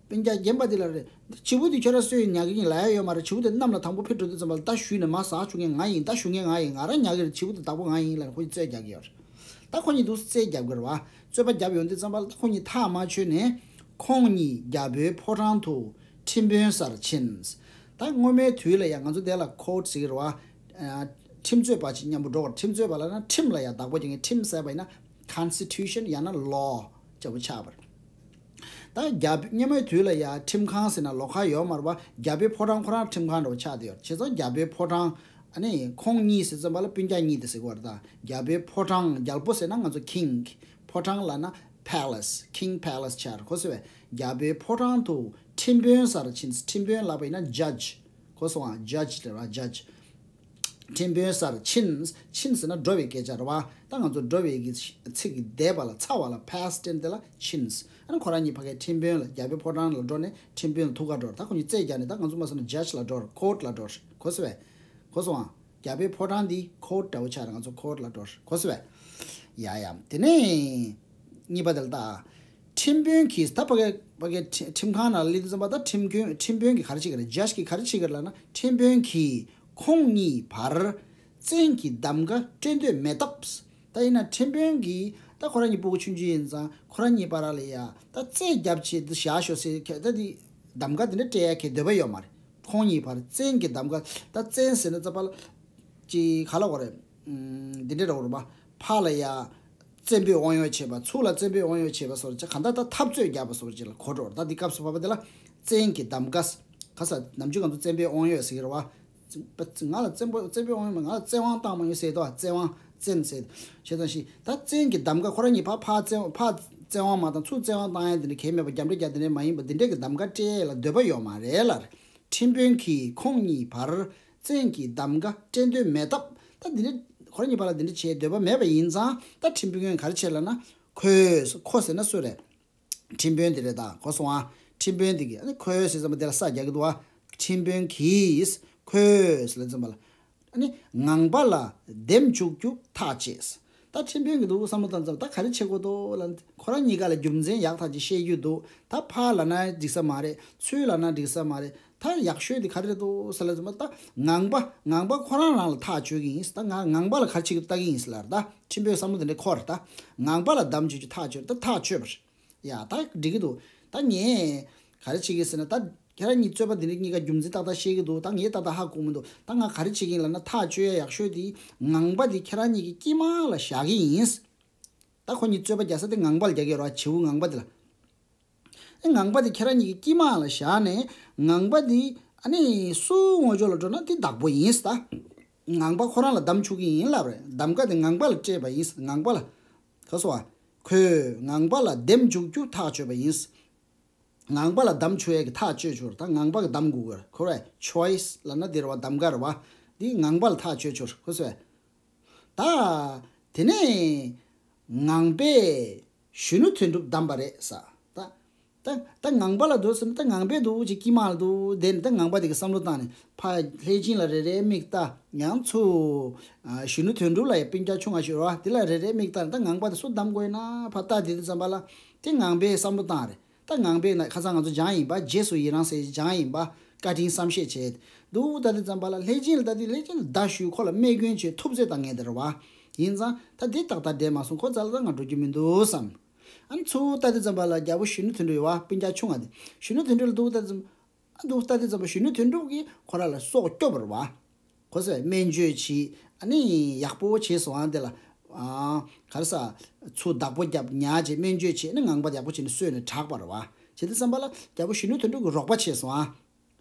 སྤུན་ཀྱག་རྒན་པ་དེ་ལབ་རེད། བྱིའུ་དེ་ཁྱོད་རང་གསོས་ཡིན་ཉར་གྱི་ཡིན་ལབ་ཡ་ཡོད་མ་རེད། བྱིའུ་དེ་གནམ་ལ་དང་པོ་འཕུར་འགྲོ་དུས་ཙམ་པ་ལ་མདའ་གཞུས་ནས་མར་ཟག་བཅུག་མཁན་ང་ཡིན། མདའ་གཞུ་མཁན་ང་ཡིན། ང་རང་ཉར་གྱི་རེད། བྱིའུ་དེ་བདག་པོ་ང་ཡིན་ལབ་ནས་ཁོ་གཉིས་རྩོད་རྒྱག་གི་ཡོད་རེད། ད་ཁོ་གཉིས་འདུག་རྩོད་རྒྱབ་ཀྱི་རེད་བ། རྩོད་པ་རྒྱབ་ཡོང་དུས་ཙམ་པ་ལ་ད་ཁོ་གཉིས་ཐག་མ་ཆོད་ནས་ཁོང་གཉིས་རྒྱལ་པོའི་ཕོ་བྲང་དུ་ཁྲིམས་དཔོན་སར་ཕྱིན། ད་སྔོན་མའི་དུས་ལ་ཡང་ང་ཚོ་དེ་ལ་ཁོརཊ་ཟེར་གྱི་རེད་བ། ཨ། ཁྲིམས་རྩོད་པ་ཅིག་མཉམ་པོ་འགྲོ་བར། ཁྲིམས་རྩོད་པ་ལབ་ན་ཁྲིམས་ལ་ཡང་བདག་པོ་རྒྱག་མཁན། ཁྲིམས་ཟེར་བ་ཡིན་ན་ཀོན་སི་ཊི་ཊུ་ཤན་ཡང་ན་ལོ་ལྟ་བུ་ཆགས་པ་རེད། ད་རྒྱལ་པོ་སྔོན་མའི་དུས་ལ་ཡང་ཁྲིམས་ཁང་ཟེར་ན་ལོགས་ཀ་ཡོད་མ་རེད་བ། རྒྱལ་པོའི་ཕོ་བྲང་ཁོ་རང་ཁྲིམས་ཁང་འདྲ་བོ་ཆགས་བསྡད་ཡོད། བྱས་ཙང་རྒྱལ་པོའི་ཕོ་བྲང་། ཨ་ནི་ཁོང་གཉིས་ཟེར་ཙམ་པ་ལ་སྤུན་ཀྱག་གཉིས་དེ་ཟེར་གྱི་ཡོད་རེད། ད་རྒྱལ་པོའི་ཕོ་བྲང་། རྒྱལ་པོ་ཟེར་ན་ང་ཚོ་ཀིང་། ཕོ་བྲང་ལབ་ན་པེ་ལེ་སི། ཀིང་པེ་ལེ་སི་ཆགས་རེད། གོ་སོང་ངས། རྒྱལ་པོའི་ཕོ་བྲང་དུ་ཁྲིམས་དཔོན་སར་ཕྱིན། ཁྲིམས་དཔོན་ལབ་པ་ཡིན་ན་ཇཇ། གོ་སོང་ཨ། ཇཇ་རེད་བ། ཇཇ། ཁྲིམས་དཔོན་སར་ཕྱིན། ཕྱིན་ཟེར་ན་འགྲོ་བའི་སྐད་ཆ་རེད་བ། ད་ང་ཚོ་འགྲོ་བའི་གི་ཚིག་གི་འདས་པ་ལ་ཚ་བ་ལ་པེ་སི་ཊི་ཊེན་སི་དེ་ལ་ཕྱིན། ཨ་ནི་ཁོ་རང་གཉིས་ཕ་གིའི་ཁྲིམས་དཔོན་ལ། རྒྱལ་པོའི་ཕོ་བྲང་ལ་འགྲོ་ནས་ཁྲིམས་དཔོན་ལ་ཐུག་ག་འགྲོ་རེད། ད་ཁོ་གཉིས་རྩོད་རྒྱག་ནས་ད་ང་ཚོ་མ་སོང་ན་ཇཇ་ལ་འགྲོ་རེད། ཁོརཊ་ལ་འགྲོ་རེད། གོ་སོང་ངས། གོ་སོང་ཨ། རྒྱལ་པོའི་ཕོ་བྲང་འདི་ཁོརཊ་འདྲ་བོ་ཆགས་རེད། ང་ཚོ་ཁོརཊ་ལ་འགྲོ་རེད། གོ་སོང་ངས། ཡ་ཡ། དེ་ནས་གཉིས་པ་དེ་ལ་ད། ཁྲིམས་དཔོན་གྱིས། ད་ཕ་གི་ཕ་གི་ཁྲི- ཁྲིམས་ཁང་ནང་སླེབས་དུས་ཙམ་པ་ད་ཁྲིམས་དཔོན་ཁྲིམས་དཔོན་གྱིས་ག་རེ་བྱེད་ཀྱི་རེད། ཇཇ་གིས་ག་རེ་བྱེད་ཀྱི་རེད་ལབ་ན། ཁྲིམས་དཔོན་གྱིས་ཁོང་གཉིས་བར་བཙན་གྱིས་གདམ་ག་སྤྲོད་འདོད་མེད་སྟབས། ད་ཡིན་ན་ཁྲིམས་དཔོན་གྱིས་ད་ཁོ་རང་གཉིས་སྤུ་གུ་ཆུང་ཆུང་ཡིན་ཙང་ཁོ་རང་གཉིས་བར་ལ་ཡ་ད་བཙན་རྒྱབ་བྱས་འདི་བཞག་ཤོག་ཟེར་ཁ་ད་འདི་གདམ་ག་འདི་འདྲ་སྤྲད་ཡ་གི་འདོད་པ་ཡོད་མ་རེད། ཁོང་གཉིས་བར་བཙན་གྱི་གདམ་ག། ད་བཙན་ཟེར་ན་ཙམ་པ་ལ་ཅིག་ག་ལབ་དགོས་རེད། ཨམ། འདི་འདྲ་འདྲ་བོ་རེད་པ། ཕར་ལ་ཡ་བཙན་པོས་དབང་ཡོད་བྱེད་པ། ཚུར་ལ་བཙན་པོས་དབང་ཡོད་བྱེད་པ་སོགས་ཅིག་གང་ལྟར་ད་འཐབ་རྩོད་བརྒྱབ་པ་སོགས་ཅིག་ལ་གོ་འགྲོ་རེད། ད་འདི་སྐབས་སུ་བབ་པ་དེ་ལ་བཙན་གྱི་གདམ་ག། ག་ས་ནམ་རྒྱུན་ང་ཚོ་བཙན་པོས་དབང་ཡོད་ཟེར་གྱི་རེད་བ། ང་ལ་བཙན་པོ་བཙན་པོས་དབང་ཡོད་མ། ང་ལ་བཙན་དབང་བཏང་མ་ཡོད་ཟེར་དོ། བཙན་དབང་བཙན་ཟེར། བྱས་ཙང་ཞིག་ད་བཙན་གྱི་གདམ་ག་ཁོ་རང་གཉིས་ཕར་ཕར་བཙན་ཕར་བཙན་དབང་མ་བཏང་ཚུར་བཙན་དབང་བཏང་ཡ་དེ་འདྲ་གལ་མེད་པ། རྒྱབ་འདྲེ་རྒྱག་དེ་འདྲ་མ་ཡིན་པ། འདི་འདྲ་གི་གདམ་ག་སྤྲད་ཡ་ལ་འདོད་པ་ཡོད་མ་རེད་ལབ་རེད། ཁྲིམས་དཔོན་གྱིས་ཁོང་གཉིས་བར་བཙན་གྱི་གདམ་ག་སྤྲད་འདོད་མེད་སྟབས། ད་འདི་འདྲ་ཁོ་རང་གཉིས་བར་ལ་འདི་འདྲ་བྱེད་འདོད་པ་མེད་པ་ཡིན་ཙང་། ད་ཁྲིམས་དཔོན་གྱིས་ག་རེ་བྱས་ལབ་ན། ཁོས། ཁོ་ཟེར་ན་སུ་རེད། ཁྲིམས་དཔོན་དེ་རེད་ད། གོ་སོང་ཨ། ཁྲིམས་དཔོན་དེ་གིས། ཨ་ནི་ཁོས་ཟེར་ཙམ་པ་དེ་ལ་ས་རྒྱག་གི་འདུག་ཨ། ཁྲིམས་དཔོན་གྱིས་ཁོས་ལབ་ཙམ་པ་ལ། ཨ་ནི་ངང་པ་ལ་འདེམས་འཇུག་རྒྱུ་ཐག་བཅད། ད་ཁྲིམས་དཔོན་གྱིས་འདུག་བསམ་བློ་བཏང་ཙམ། ད་ག་རེ་བྱེད་དགོས་འདུག་ལབ། ཁོ་རང་གཉིས་ཀ་ལ་རྒྱུ་མཚན་ཡག་ཐག་ཅིག་བཤད་རྒྱུ་འདུག་ད་ཕར་ལབ་ན་འགྲིག་ས་མ་རེད། ཚུར་ལབ་ན་འགྲིག་ས་མ་རེད། ད་ཡག་ཤོས་དེ་ག་རེ་རེད་འདུག་ཟེར་ལབ་ཙམ་པ། ད་ངང་པ་ངང་པ་ཁོ་རང་རང་ལ་ཐག་གཅོད་ཀྱི་ཡིན། ད་ང་ངང་པ་ལ་ག་རེ་བྱེད་ཀྱི་ལྟ་གི་ཡིན་ཟེར་ལབ་རེད། ད་ཁྲིམས་དཔོན་བསམ་བློ་དེ་འདྲ་འཁོར་རེད། ད་ངང་པ་ལ་འདེམས་འཇུག་རྒྱུ་ཐག་གཅོད། ད་ཐག་གཅོད་པ་རེད། ཡ། ད་འགྲིག་གི་འདུག་ད་ངས་ག་རེ་བྱེད་ཀྱི་ཟེར་ན། ད་ཁྱེད་རང་གཉིས་རྩོད་པ་འདི་འདྲ་གཉིས་ཀ་རྒྱུ་མཚན་ཏག་ཏག་བཤད་ཀྱི་འདུག་ད་ངས་ཏག་ཏག་ཧ་གོ་མི་འདུག་ད་ང་ག་རེ་བྱེད་ཀྱི་ཡིན་ལབ་ན། ཐག་གཅོད་ཡ་ཡག་ཤོས་དེ་ངང་པ་དེ་ཁྱེད་རང་གཉིས་ཀྱི་དཀྱིལ་མ་ལ་བཞག་གི་ཡིན། ད་ཁོ་གཉིས་རྩོད་པ་རྒྱག་ས་དེ་ངང་པ་ལ་རྒྱག་གི་རེད་བ། བྱིའུ་ངང་པ་དེ་ལ། ཨེ། ངང་པ་དེ་ཁྱེད་རང་གཉིས་ཀྱི་དཀྱིལ་མ་ལ་བཞག་ནས། ངང་པ་དེ་ཨ་ནི་སུའི་ངོ་ཕྱོགས་ལ་འགྲོ་ན་དེ་བདག་པོ་ཡིན་ཟེར། ད་ངང་པ་ཁོ་རང་ལ་འདེམས་འཇུག་གི་ཡིན་ལབ་རེད། གདམ་ག་དེ་ངང་པ་ལ་སྤྲད་པ་ཡིན་ཟེར། ངང་པ་ལ། ག་སོ་བ། ཁོས་ངང་པ་ལ་འདེམས་འཇུག་རྒྱུ་ཐག་གཅོད་པ་ཡིན། ངང་པ་ལ་འདེམས་འཇུག་ཡས་ཀྱི་ཐག་གཅོད་བྱུང་རེད། ད་ངང་པ་གིས་འདེམས་དགོས་ཀྱི་རེད། ཁོ་རེ་ཆོའི་སི་ལབ་ན་དེ་རེད་བ། གདམ་ག་རེད་བ། འདི་ངང་པ་ལ་ཐག་གཅོད་བྱུང་རེད། ཁོ་སོ་བས། ད་དེ་ནས་ངང་པས་གཞོན་ནུ་དོན་གྲུབ་བདམས་པ་རེད་ཟེར། ད་ད་ད་ངང་པ་ལ་འདུག་ཟེར་ན། ད་ངང་པས་འདུག་ཅིག་དཀྱིལ་མ་ལ་འདུག་བསྡད་ནས། ད་ངང་པ་དེ་གིས་བསམ་བློ་བཏང་ནས། ཕར་ལྷས་སྦྱིན་ལ་རེ་རེ་མིག་ལྟ། ཡང་ཚུར་ཨ་གཞོན་ནུ་དོན་གྲུབ་ལ་ཡ། སྤུན་ཀྱག་ཆུང་ང་ཞིག་རེད་བ། དེ་ལ་རེ་རེ་མིག་ལྟ་ནས། ད་ངང་པ་དེ་སུ་བདམས་དགོས་ཡིན་ན་ཕར་ལྟ་བསྡད་དུས་ཙམ་པ་ལ། དེ་ངང་པས་བསམ་བློ་བཏང་རེད། ད་ངང་པས་ན། ཁ་སང་ང་ཚོ་སྦྱངས་ཡིན་པ། རྗེས་སུ་ཡི་རང་ཟེར་སྦྱངས་ཡིན་པ། བཀའ་དྲིན་བསམ་ཤེས་བྱས་འདུག་ལྟ་དུས་ཙམ་པ་ལ། ལྷས་སྦྱིན་ལ་ལྟ་དུས། ལྷས་སྦྱིན་ལ་མདའ་གཞུས། ཁོ་ལ་རྨས་སྐྱོན་བྱས། ཐུབ་ཚོད་བཏང་མཁན་དེ་རེད་བ། ཡིན་ཙང་ད་འདི་ཏག་ཏག་འགྲིག་མ་སོང་། ཁོ་རྩ་ལ་ད་ང་འགྲོ་རྒྱུ་མི་འདུག་བསམ། ཨ་ནི་ཚུར་ལྟ་དུས་ཙམ་པ་ལ། རྒྱལ་པོ་གཞོན་ནུ་དོན་གྲུབ་ཡོད་བ། སྤུན་ཀྱག་ཆུང་ང་དེ། གཞོན་ནུ་དོན་གྲུབ་ལ་འདུག་ལྟ་དུས་ཙམ། ཨ་འདུག་ལྟ་དུས་ཙམ་པ་གཞོན་ནུ་དོན་གྲུབ་ཀྱིས་ཁོ་རང་ལ་སྲོག་སྐྱོབ་པ་རེད་བ། ཁོ་ཚོས་སྨན་བཅོས་བྱས། ཨ་ནི་ཡག་པོ་བྱས་སོང་ཨ། དེ་ལ་ ཨ་ག་རེ་ཟ། ཚུར་བདག་པོ་རྒྱབ་ཉར་བྱས་སྨན་བཅོས་བྱས་ནས་ངང་པ་ཡག་པོ་བྱས་ནས་གསོས་ནས་དྲག་པ་རེད་བ། བྱས་དུས་ཙམ་པ་ལ་རྒྱལ་པོ་གཞོན་ནུ་དོན་གྲུབ་ཀྱིས་རོགས་པ་བྱས་སོང་ཨ།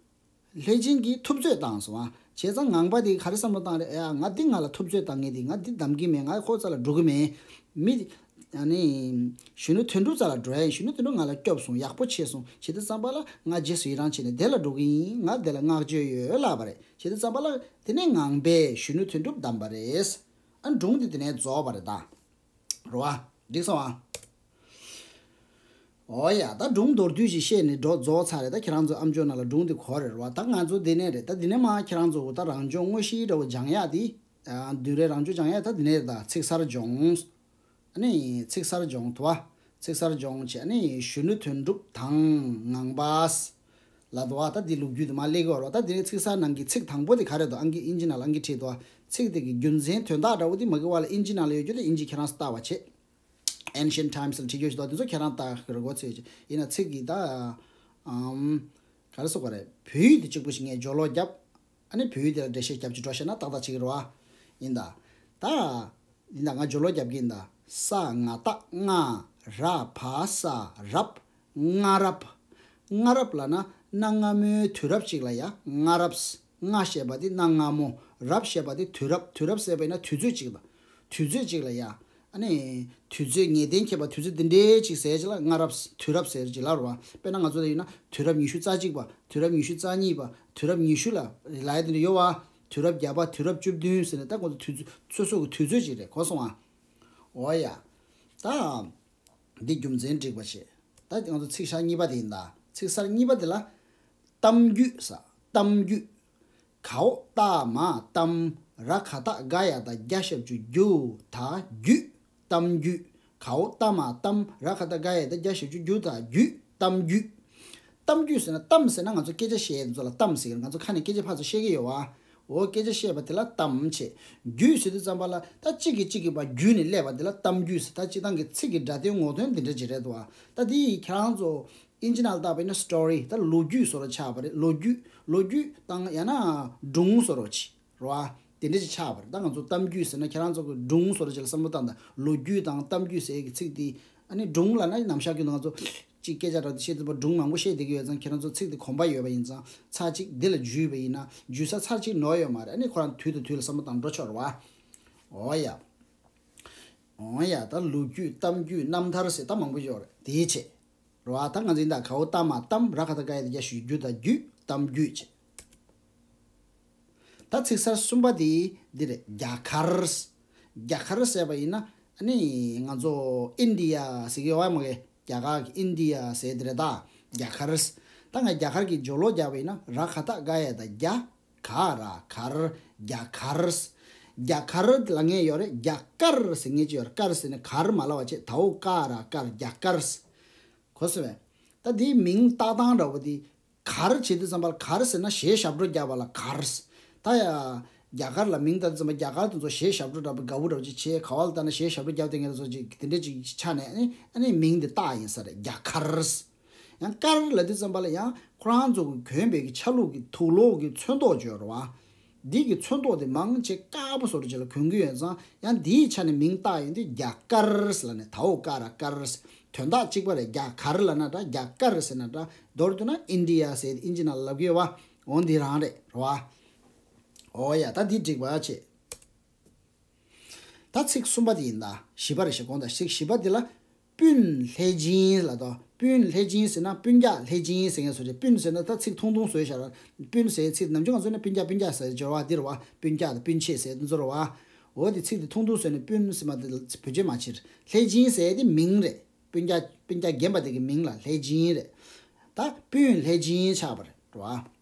ལྷས་སྦྱིན་གྱིས་ཐུབ་ཚོད་བཏང་སོང་ཨ། བྱས་ཙང་ངང་པ་དེ་ག་རེ་བསམ་བློ་བཏང་རེད། ཨ་ང་འདི་ང་ལ་ཐུབ་ཚོད་བཏང་མཁན་དེ། ང་འདི་གདམ་གྱི་མེད། ང་ཁོ་རྩ་ལ་འགྲོ་གི་མེད། མི་ཨ་ནི་གཞོན་ནུ་དོན་གྲུབ་རྩ་ལ་འགྲོ་ཡ་ཡིན། གཞོན་ནུ་དོན་གྲུབ་ང་ལ་སྐྱོབ་སོང་། ཡག་པོ་བྱས་སོང་། བྱས་དུས་ཙམ་པ་ལ་ང་རྗེས་སུ་ཡི་རང་བྱས་ནས་དེ་ལ་འགྲོ་གི་ཡིན། ང་དེ་ལ་བསྔགས་བརྗོད་ཡོད་ལབ་པ་རེད། བྱས་དུས་ཙམ་པ་ལ་དེ་ནས་ངང་པས་གཞོན་ནུ་དོན་གྲུབ་བདམས་པ་རེད། ཨ་སྒྲུང་དེ་དེ་ནས་རྫོགས་པ་རེད་ད། རེད་བ། འགྲིག་སོང་ཨ། འོ་ཡ། ད་སྒྲུང་མདོར་བསྡུས་ཤིག་བཤད་ནས་འགྲོ་རྫོགས་ཚར་རེད། ད་ཁྱེད་རང་ཚོ་ཨམ་ཅོག་ནང་ལ་སྒྲུང་དེ་གོ་རེད་བ། ད་ང་ཚོ་འདི་ནས་རེད། ད་འདི་ནས་མ་ཁྱེད་རང་ཚོ་ད་རང་སྦྱོང་དངོས་གཞི་འདྲ་བོ་སྦྱང་ཡག་དེ། ཨ་བདུན་རེ་རང་སྦྱོང་སྦྱང་ཡག་ད་འདི་ནས་རེད། ད་ཚིག་གསར་སྦྱོང་། ཨ་ནི་ཚིག་གསར་སྦྱོང་དུ་བ། ཚིག་གསར་སྦྱོང་བྱས། ཨ་ནི་གཞོན་ནུ་དོན་གྲུབ་དང་ངང་པ། ལ་དོ་བ། ད་འདི་ལོ་རྒྱུས་དེ་མ་སླེབས་ཀྱི་ཡོད་རེད་བ། ད་འདི་ནས་ཚིག་གསར་ནང་གི་ཚིག་དང་པོ་དེ་ག་རེ་འདུག་ཨང་ཀི་ཨིན་ཇི་ནང་ལ་ཨང་ཀི་བྲིས་འདུག་ཚིག་དེ་གི་རྒྱུ་མཚན་དོན་དག་འདྲ་བོ་དེ་མ་གི་བ་ལ་ཨིན་ཇི་ནང་ལ་ཡོད་རྒྱུ་དེ་ཨིན་ཇི་ཁྱེད་རང་ཚོ་ལྟ་བ་བྱེད། Ancient Times ལ་བྲིས་རྒྱུ་ཞིག་འདུག་དེ་ཚོ་ཁྱེད་རང་ལྟ་གི་རེད་གོ། ཚིག་ཅིག་ཡིན་ན་ཚིག་གི་ད་ཨམ་ག་རེ་ཟེར་དགོས་རེད། བོད་ཡིག་དེ་གཅིག་པུ་ཞིག་ངས་སྦྱོར་ཀློག་བརྒྱབ། ཨ་ནི་བོད་ཡིག་དེ་ལ་འགྲེལ་བཤད་རྒྱབ་ཅིག་འགྲོ་བཤད་ན་ཏག་ཏག་ཅིག་རེད་བ། ཡིན་ད། ད། འདི་ན་ང་སྦྱོར་ཀློག་རྒྱབ་ཀྱི་ཡིན་ད། ས་ང་བཏགས་སྔ། ར་བ་ས། རབ། སྔ་རབས། སྔ་རབས་ལབ་ན་གནའ་སྔ་མོའི་དུས་རབས་ཅིག་ལ་ཡ་སྔ་རབས། སྔ་ཞེས་པ་དེ་གནའ་སྔ་མོ། རབས་ཞེས་པ་དེ་དུས་རབས། དུས་རབས་ཟེར་བ་ཡིན་ན་དུས་ཚོད་ཅིག་ལ། དུས་ཚོད་ཅིག་ལ་ཡ། ཨ་ནི། དུས་ཚོད་ངེས་གཏན་འཁེལ་བ་དུས་ཚོད་འདི་འདྲའི་ཅིག་ཟེར་ཅིག་ལ་སྔ་རབས། དུས་རབས་ཟེར་ཅིག་ལབ་རེད་བ། དཔེར་ན་ང་ཚོ་ལ་ཡིན་ན་དུས་རབས་ཉི་ཤུ་རྩ་གཅིག་པ། དུས་རབས་ཉི་ཤུ་རྩ་གཉིས་པ། དུས་རབས་ཉི་ཤུ་ལ་ལབ་ཡ་དེ་འདྲ་ཡོད་བ། དུས་རབས་བརྒྱ་པ། དུས་རབས་བཅུ་བདུན་ཟེར་ནས་ད་ཁོང་ཚོ་དུས་ཚོད་སོ་སོ་གི་དུས་ཚོད་ཅིག་རེད། གོ་སོང་ཨ། འོ་ཡ། ད། འདི་རྒྱུ་མཚན་འགྲིག་པ་བྱེད། ད་ང་ཚོ་ཚིག་གསར་གཉིས་པ་དེ་ཡིན་ད། ཚིག་གསར་གཉིས་པ་དེ་ལ། གཏམ་རྒྱུད་ཟེར། གཏམ་རྒྱུད། གའོ་ཏ་མ་གཏམ། ར་ག་བཏགས་རྒ་ཡ་བཏགས་རྒྱ་ཞབས་ཀྱུ་རྒྱུ་ད་རྒྱུད། གཏམ་རྒྱུད། གའོ་ཏ་མ་གཏམ། ར་ག་བཏགས་རྒ་ཡ་བཏགས་རྒྱ་ཞབས་ཀྱུ་རྒྱུ་ད་རྒྱུད། གཏམ་རྒྱུད། གཏམ་རྒྱུད་ཟེར་ན། གཏམ་ཟེར་ན་ང་ཚོ་སྐད་ཆ་བཤད་ཡས་དེ་ཚོ་ལ་གཏམ་ཟེར་གི་རེད། ང་ཚོ་ཁ་ནས་སྐད་ཆ་ཕར་ཚུར་བཤད་ཀྱི་ཡོད་བ། འོ་སྐད་ཆ་བཤད་པ་དེ་ལ་གཏམ་བྱེད། རྒྱུད་ཟེར་དུས་ཙམ་པ་ལ་ད་གཅིག་གིས་གཅིག་གི་བར་བརྒྱུད་ནས་སླེབས་པ་དེ་ལ་གཏམ་རྒྱུད་ཟེར། ད་སྤྱིར་བཏང་གི་ཚིག་གི་སྒྲ་དོན་ངོ་དོན་འདི་འདྲ་ཅིག་རེད་འདུག་བ། ད་འདི་ཡིས་ཁྱེད་རང་ཚོ་ཨིན་ཇི་ནང་ལ་བཏགས་པ་ཡིན་ན་སི་ཊོ་རི། ད་ལོ་རྒྱུས་བཟོ་འདྲ་ཆགས་པ་རེད། ལོ་རྒྱུས། ལོ་རྒྱུས་དང་ཡང་ན་སྒྲུང་བཟོ་འདྲ་ཅིག་རེད་བ། དེ་འདྲ་ཅིག་ཆགས་པ་རེད། ད་ང་ཚོ་གཏམ་རྒྱུད་ཟེར་ན་ཁྱེད་རང་ཚོ་གི་སྒྲུང་བཟོ་འདྲ་ཅིག་ལ་བསམ་བློ་བཏང་དང་། ལོ་རྒྱུས་དང་གཏམ་རྒྱུད་ཟེར་གི་ཚིག་དེ། ཨ་ནི་སྒྲུང་ལབ་ན་ནམ་ཞག་རྒྱུན་དུ་ང་ཚོ་གཅིག་སྐད་ཆ་འདྲ་བཤད་དུས་པ་སྒྲུང་མང་པོ་བཤད་བསྡད་ཀྱི་ཡོད་ཙང་། ཁྱེད་རང་ཚོ་ཚིག་དེ་གོམས་པ་ཡོད་པ་ཡིན་ཙང་། ཚར་གཅིག་འདི་ལ་འཇུས་པ་ཡིན་ན། འཇུས་ས་ཚར་གཅིག་ནོར་ཡོད་མ་རེད། ཨ་ནི་ཁོ་རང་དུས་དང་དུས་ལ་བསམ་བློ་བཏང་འགྲོ་ཆོག་རེད་བ། འོ་ཡ། འོ་ཡ། ད་ལོ་རྒྱུས། གཏམ་རྒྱུད། རྣམ་ཐར་ཟེར་ད་མང་པོ་ཡོད་རེད། དེའི་ཆེད་རེད་བ། ད་ང་ཚོ་ཡིན་ད། གའོ་ཏ་མ་གཏམ། ར་ག་བཏགས་རྒ་ཡ་བཏགས་རྒྱ་ཞབས་ཀྱུ་རྒྱུ་ད་རྒྱུད། གཏམ་རྒྱུད་ཅེས། ད་ཚིག་གསར་གསུམ་པ་དེ་འདི་རེད། རྒྱ་གར། རྒྱ་གར་ཟེར་བ་ཡིན་ན་ཨ་ནི་ང་ཚོ་ཨིན་ཌི་ཡ་ཟེར་གི་ཡོད་བ་མ་གི། རྒྱ་གར་གི་ཨིན་ཌི་ཡ་ཟེར་དེ་རེད་ད། རྒྱ་གར། ད་ང་རྒྱ་གར་གྱི་སྦྱོར་ཀློག་རྒྱག་པ་ཡིན་ན། ར་ག་བཏགས་རྒ་ཡ་བཏགས་རྒྱ། ག་ར་གར། རྒྱ་གར། རྒྱ་གར་ལབ་མཁན་ཡོད་རེད། རྒྱ་དཀར་ཟེར་མཁན་ཅིག་ཡོད་རེད། དཀར་ཟེར་ནས་གར་མ་ལབ་པ་བྱས། དའོ་ཀ་ར་དཀར། རྒྱ་དཀར། གོ་སོང་ངས། ད་འདིའི་མིང་བཏགས་སྟངས་འདྲ་བོ་འདི། གར་བྱེད་དུས་ཙམ་པ་ལ། གར་ཟེར་ན་ཞེས་ཞབས་བྲོ་རྒྱག་པ་ལ་གར། ད་ཡ། རྒྱ་གར་ལ་མིང་བཏགས་དུས་ཙམ་པ་རྒྱ་གར་དེ་ཚོ་ཞེས་ཞབས་བྲོ་འདྲ་པོ་དགའ་བོ་འདྲ་པོ་ཅིག་བྱས། ག་བ་ལ་ལྟ་ན་ཞེས་ཞབས་བྲོ་རྒྱབ་བསྡད་མཁན་དེ་ཚོ་ཅིག་དེ་འདྲ་ཅིག་ཆགས་ནས། ཨ་ནི་ཨ་ནི་མིང་དེ་བཏགས་ཡིན་ས་རེད། རྒྱ་གར། ཡང་དཀར་ལབ་དུས་ཙམ་པ་ལ་ཡང་ཁོ་རང་ཚོ་གི་གྱོན་པའི་གི་ཆ་ལུགས་ཀྱི་དུག་ལོག་གི་ཚོན་མདོག་ཅིག་ཡོད་རེད་བ། འདི་གི་ཚོན་མདོག་དེ་མང་ཆེ་དཀར་པོ་བཟོ་འདྲ་ཅིག་ལ་གྱོན་གྱི་ཡོད་ཙང་། ཡང་འདིའི་ཆ་ནས་མིང་བཏགས་ཡོང་དུས་རྒྱ་དཀར་ལབ་ནས། དའོ་ཀ་ར་དཀར། དོན་དག་གཅིག་པ་རེད། རྒྱ་གར་ལབ་ན་འདྲ། རྒྱ་དཀར་ཟེར་ན་འདྲ། མདོར་བསྡུ་ན་ཨིན་ཌི་ཡ་ཟེར་ཨིན་ཇི་ནང་ལ་ལབ་ཀྱི་ཡོད་བ། འོ་འདི་རང་རེད། རེད་བ། འོ་ཡ། ད་འདི་འགྲིག་པ་བྱེད། ད་ཚིག་གསུམ་པ་དེ་ཡིན་ད། བཞི་པ་རེད་ཤག་དགོངས་དག། ཚིག་བཞི་པ་དེ་ལ་སྤུན་ལྷས་སྦྱིན་ལབ་དོ། སྤུན་ལྷས་སྦྱིན་ཟེར་ན་སྤུན་ཀྱག་ལྷས་སྦྱིན་ཟེར་མཁན་བཟོ་རེད། སྤུན་ཟེར་ན་ད་ཚིག་ཐུང་ཐུང་བཟོས་བཞག་ར། སྤུན་ཟེར་ཚིག་ནམ་རྒྱུན་ང་ཚོ་ནི་སྤུན་ཀྱག་སྤུན་ཀྱག་ཟེར་སྦྱོར་བ་འདི་རེད་བ། སྤུན་ཀྱག་དང་སྤུན་མཆེད་ཟེར་དེ་ཚོ་རེད་བ། འོ་དེ་ཚིག་དེ་ཐུང་ཐུང་བཟོས་ནས་སྤུན་ཟེར་མ་དེ་བེད་སྤྱོད་མ་བྱེད། ལྷས་སྦྱིན་ཟེར་དེ་མིང་རེད། སྤུན་ཀྱག་སྤུན་ཀྱག་རྒན་པ་དེ་གི་མིང་ལ་ལྷས་སྦྱིན་རེད། ད་སྤུན་ལྷས་སྦྱིན་ཆགས་པ་རེད་བ།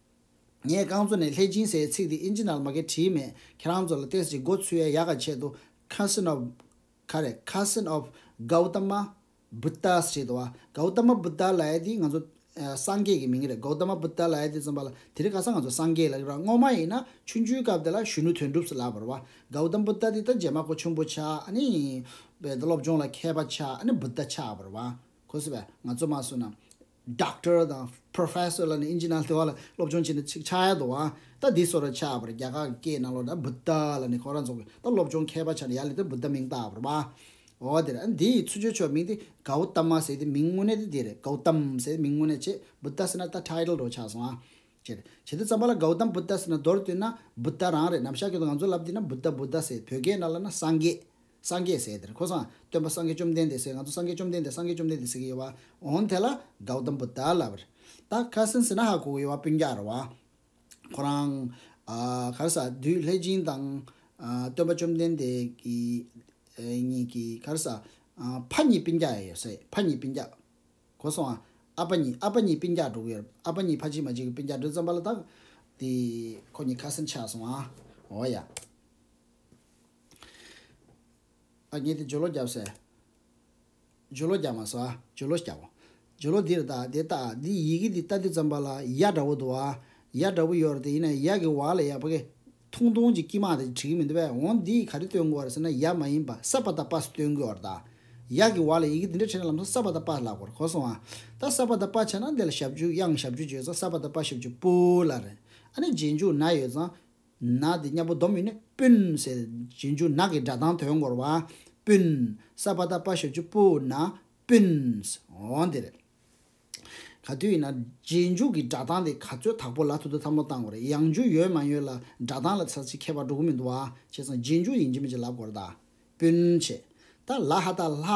ངས་རྐང་བཙུགས་ནས་ལྷས་སྦྱིན་ཟེར་ཚིག་དེ་ཨིན་ཇི་ནང་ལ་མ་གི་བྲིས་མེད། ཁྱེད་རང་ཚོ་ལ་ཏོག་ཙམ་མགོ་ཚོས་ཡ་ཡག་ག་ཆེད་དུ། Cousin of ག་རེ། Cousin of Gautama Buddha ཟེར་འདུག་བ། Gautama Buddha ལབ་ཡ་དེ་ང་ཚོ་ཨ་སངས་རྒྱས་ཀྱི་མིང་རེད། Gautama Buddha ལབ་ཡ་དེ་ཙམ་པ་ལ་དེ་རིང་ཁ་སང་ང་ཚོ་སངས་རྒྱས་ལབ་ཀྱི་ར། སྔོན་མ་ཡིན་ན་ཆུང་ཆུང་སྐབས་དེ་ལ་གཞོན་ནུ་དོན་གྲུབ་ཟེར་ལབ་པ་རེད་བ། Gautama Buddha དེ་ད་རྗེས་མ་ཁོ་ཆེན་པོ་ཆགས། ཨ་ནི་བས་ད་སློབ་སྦྱོང་ལ་མཁས་པ་ཆགས། ཨ་ནི་བུདྡྷ་ཆགས་པ་རེད་བ། གོ་སོང་ངས། ང་ཚོ་མ་སོང་ན། ཌོག་ཊར་དང་པྲོ་ཕེ་སར་ལབ་ནས་ཨིན་ཇི་ནང་དེ་བ་ལ་སློབ་སྦྱོང་བྱེད་ནས་ཅིག་ཆགས་ཡ་འདུག་བ། ད་འདི་བཟོ་འདྲ་ཆགས་པ་རེད། རྒྱ་གར་གྱི་སྐད་ནང་ལོགས་ད་བུདྡྷ་ལབ་ནས་ཁོ་རང་ཚོ་གི་ད་སློབ་སྦྱོང་མཁས་པ་ཆགས་ནས་ཡར་ལས་ད་བུདྡྷ་མིང་བཏགས་པ་རེད་པ། འོ་དེ་རེད། ཨ་འདི་ཡི་ཚུར་བཅོས་ཆོག་མིང་དེ་གའུ་ཏ་མ་ཟེར་དེ་མིང་དངོས་གནས་དེ་དེ་རེད། གའུ་ཏམ་ཟེར་མིང་དངོས་གནས་བྱས། བུདྡྷ་ཟེར་ན་ད་ཊའི་ཊལ་འདྲ་ཆགས་སོང་ཨ། བྱས་རེད། བྱས་དུས་ཙམ་པ་ལ་གའུ་ཏམ་བུདྡྷ་ཟེར་ན་མདོར་བསྡུས་ན་བུདྡྷ་རང་རེད། ནམ་ཞག་གི་དུས་ང་ཚོ་ལབ་དེ་ན་བུདྡྷ་བུདྡྷ་ཟེར། བོད་སྐད་ནང་ལབ་ན་སངས་རྒྱས། སངས་རྒྱས་ཟེར་དེར་ཁོ་སང་སྟོན་པ་སངས་རྒྱས་བཅོམ་ལྡན་འདས་ཟེར། ང་ཚོ་སངས་རྒྱས་བཅོམ་ལྡན་འདས་སངས་རྒྱས་བཅོམ་ལྡན་འདས་ཟེར་གྱི་ཡོད་པ། འོན་དེ་ལ་གའུ་ཏམ་བུདྡྷ་ལབ་པ་རེད། ད་ཁ་སན་ཟེར་ན་ཧ་གོ་གི་ཡོད་པ། སྤུན་ཀྱག་རེད་བ། ཁོ་རང་ཨ་ག་རེ་ཟ། བདུད་ལྷས་སྦྱིན་དང་ཨ་སྟོན་པ་བཅོམ་ལྡན་འདས་ཀྱི་ཨ་གཉིས་ཀྱི་ག་རེ་ཟ། ཨ་ཕ་གཉིས་སྤུན་ཀྱག་ཡོད་ཟེར། ཕ་གཉིས་སྤུན་ཀྱག་གོ་སོང་ཨ། ཨ་ཕ་གཉིས་ཨ་ཕ་གཉིས་སྤུན་ཀྱག་འགྲོ་གི་ཡོད། ཨ་ཕ་གཉིས་ཕ་གཅིག་མ་གཅིག་གི་སྤུན་ཀྱག་འགྲོ་ཙམ་པ་ལ་ད་དེ་ཁོ་གཉིས་ཁ་སན་ཆགས་སོང་ཨ། འོ་ཡ། ཨ་ངས་དེ་སྦྱོར་ཀློག་རྒྱབ་ཟེར། སྦྱོར་ཀློག་རྒྱབ་མ་སོང་ཨ། སྦྱོར་ཀློག་རྒྱབ། སྦྱོར་ཀློག་འདི་རེད། ད་དེ་ལྟ་འདི་ཡི་གེ་འདི་ལྟ་དུས་ཙམ་པ་ལ་ཡ་འདྲ་བོ་འདུག་ཨ། ཡ་འདྲ་བོ་ཡོད་རེད་དེ། ཡིན་ན་ཡ་གི་བ་ལ་ཡ་ཕ་གི་ཐུང་ཐུང་ཅིག་དཀྱིལ་མ་དེ་བྲིས་ཀྱི་མི་འདུག་པས། འོ་འདི་ག་རེ་སྟོན་དགོས་རེད་ཟེར་ན་ཡ་མ་ཡིན་པ་ས་པ་དང་པ་སྟོན་དགོས་རེད་ད། ཡ་གི་བ་ལ་ཡི་གེ་འདི་འདྲ་བྲིས་ན་ལམ་སང་ས་པ་དང་པ་ལབ་དགོས་རེད། གོ་སོང་ཨ། ད་ས་པ་དང་པ་བྱས་ན་འདི་ལ་ཞབས་ཀྱུ་དབྱངས་ཞབས་ཀྱུ་བརྗོད་ཙང་ས་པ་དང་པ་ཞབས་ཀྱུ་པུ་ལ་རེད། ཨ་ནི་རྗེས་འཇུག་ན་ཡོད་ཙང་། ན་དེ་མཉམ་པོ་སྡོམ་ཡིན་ན་སྤུན་ཟེར། རྗེས་འཇུག་ན་གི་སྒྲ་གདངས་ཐོན་དགོས་རེད་བ། སྤུན། ས་པ་དང་པ་ཞབས་ཀྱུ་པུ་ན་སྤུན། འོ་འདི་རེད། ག་དུས་ཡིན་ན་རྗེས་འཇུག་གི་སྒྲ་གདངས་དེ་ག་ཚོད་དག་པོ་ལབ་ཐུབ་ཐུབ་བསམ་བློ་བཏང་དགོས་རེད། ཡང་འཇུག་ཡོད་མ་ཡོད་ལ་སྒྲ་གདངས་ལ་ཚ་ཚིག་ཁྱད་པར་འགྲོ་གི་མི་འདུག་བ། བྱས་ཙང་རྗེས་འཇུག་ཡིན་གཅིག་མིན་གཅིག་ལབ་དགོས་རེད་ད། སྤུན་བྱས། ད་ལ་ཧ་ད་ལྷ།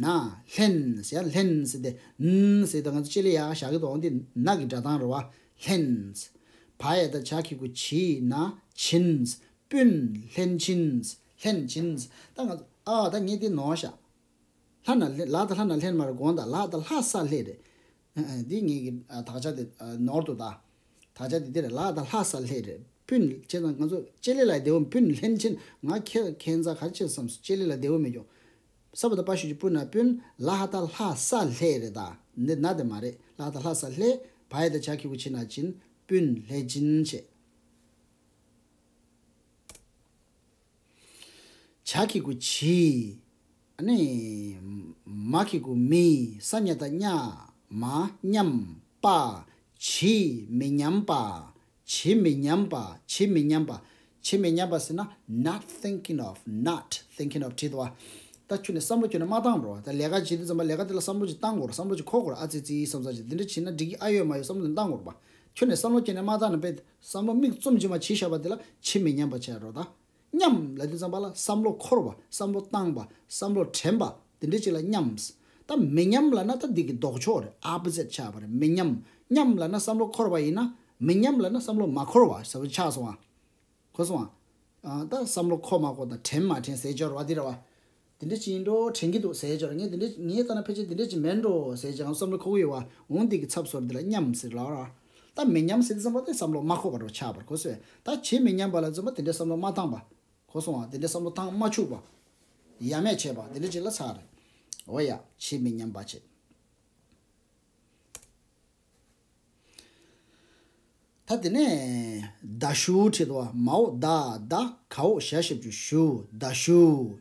ན། ལྷན་ཟེར་ཡ། ལྷན་ཟེར་དེ་ན་ཟེར་དེ་ང་ཚོ་ལྕེ་ལ་ཡ་བཞག་གི་འདུག་འོ་འདི་ན་གི་སྒྲ་གདངས་རེད་བ། ལྷན། བ་ཡ་ད་བྱ་གི་གུ་བྱི་ན་བྱིན། སྤུན། ལྷན་བྱིན། ལྷན་བྱིན། ད་ང་ཚོ་ཨ་ད་ངས་འདི་ནོར་བཞག་ལྷ་ན་ལྷན། ལ་ད་ལྷ་ན་ལྷན་མ་རེད། དགོངས་དག་ལ་ད་ལྷ་ས་ལྷས་རེད། ཨ་ཨ་འདི་ངས་ཀྱི་ཨ་དག་ཆ་དེ་ཨ་ནོར་འདུག་ད། དག་ཆ་དེ་འདི་རེད། ལ་ད་ལྷ་ས་ལྷས་རེད། སྤུན་བྱས་ཙང་ང་ཚོ་ལྕེ་ལེ་ལ་བདེ་བོ་སྤུན་ལྷན་ཕྱིན། ང་ཁྱེད་ཁྱེད་ཚ་ག་རེ་བྱས་སམ་ལྕེ་ལེ་ལ་བདེ་བོ་མེད་ཀྱང་། ས་པ་ད་པ་ཞབས་ཀྱུ་པུ་ན་སྤུན། ལ་ཧ་ད་ལྷ་ས་ལྷས་རེད་ད། འདི་ན་དེ་མ་རེད། ལ་ད་ལྷ་ས་ལྷས། བ་ཡ་ད་བྱ་གི་གུ་བྱི་ན་བྱིན། སྤུན་ལྷས་བྱིན་བྱས། བྱ་གི་གུ་བྱི། ཨ་ནི། མ་གི་གུ་མི། ས་ཉ་ད་ཉ། མ། མཉམ། པ། བྱི་མི་ཉམས་པ། བྱི་མི་ཉམས་པ། བྱི་མི་ཉམས་པ། བྱི་མི་ཉམས་པ་ཟེར་ན་not thinking of, not thinking of བྲིས་འདུག་བ། ད་ཁྱོད་ནས་བསམ་བློ་ཁྱོད་ནས་མ་བཏང་རོགས། ད་ལས་ཀ་བྱེད་དུས་ཙམ་པ་ལས་ཀ་དེ་ལ་བསམ་བློ་ཅིག་བཏང་དགོས་རེད། བསམ་བློ་ཅིག་འཁོར་དགོས་རེད། ཨ་ཙི་ཙི་བསམ་ས་ཅིག་དེ་འདྲ་བྱེད་ན་འགྲིག་གི་ཨ་ཡོད་མ་ཡོད་བསམ་བློ་དེ་བཏང་དགོས་རེད་པ། ཁྱོད་ནས་བསམ་བློ་ཁྱོད་ནས་མ་བཏང་ན་དཔེ་བསམ་བློ་མིག་བཙུམ་ཅིག་མ་བྱས་བཞག་པ་དེ་ལ་བྱི་མི་ཉམས་པ་བྱས་རོགས་ད། མཉམ་ལབ་དུས་ཙམ་པ་ལ་བསམ་བློ་འཁོར་བ། བསམ་བློ་བཏང་བ། བསམ་བློ་དྲན་པ། དེ་འདྲ་ཅིག་ལ་མཉམ། ད་མི་ཉམས་ལབ་ན་ད་འདི་གི་ལྡོག་ཕྱོགས་རེད། ཨོ་པོ་ཟིཊ་ཆགས་པ་རེད། མི་ཉམས། མཉམ་ལབ་ན་བསམ་བློ་འཁོར་བ་ཡིན་ན། མི་ཉམས་ལབ་ན་བསམ་བློ་མ་འཁོར་བ་ཟེར་བ་ཆགས་སོང་ཨ། གོ་སོང་ཨ། ཨ་ད་བསམ་བློ་འཁོར་མ་འཁོར་དང་དྲན་མ་དྲན་ཟེར་སྦྱོར་བ་འདི་རེད་བ། དེ་འདྲ་ཅིག་ཡིན་འགྲོ། དྲན་གྱི་འདུག་ཟེར་སྦྱོར། ངས་དེ་འདྲ་ངས་ལྟ་ན་ཕལ་ཆེར་དེ་འདྲ་ཅིག་མིན་འགྲོ་ཟེར་ཅིག་ང་བསམ་བློ་འཁོར་གྱི་ཡོད་བ། འོང་འདི་གི་ཚབ་སོར་འདི་ལ་མཉམ་ཟེར་ལ་ར། ད་མི་ཉམས་ཟེར་དུས་ཙམ་པ་དེ་བསམ་བློ་མ་འཁོར་བ་འགྲོ་ཆགས་པར་གོ་སོང་། ད་བྱེད་མི་ཉམས་པ་ལ་ཙམ་པ་དེ་འདྲ་བསམ་བློ་མ་བཏང་བ། གོ་སོང་བ། དེ་འདྲ་བསམ་བློ་བཏང་མ་བཅུག་པ། ཡ་མེད་བྱས་པ་དེ་འདྲ་ཅིག་ལ་ཚར་རེད། འོ་ཡ། བྱེད་མི་ཉམས་པ་བྱེད། ད་དེ་ནས་ད་ཞུ་བྲིས་འདུག་བ། མའོ་ད་ད་གའོ་ཞ་ཞབས་ཀྱུ་ཞུ། ད་ཞུ།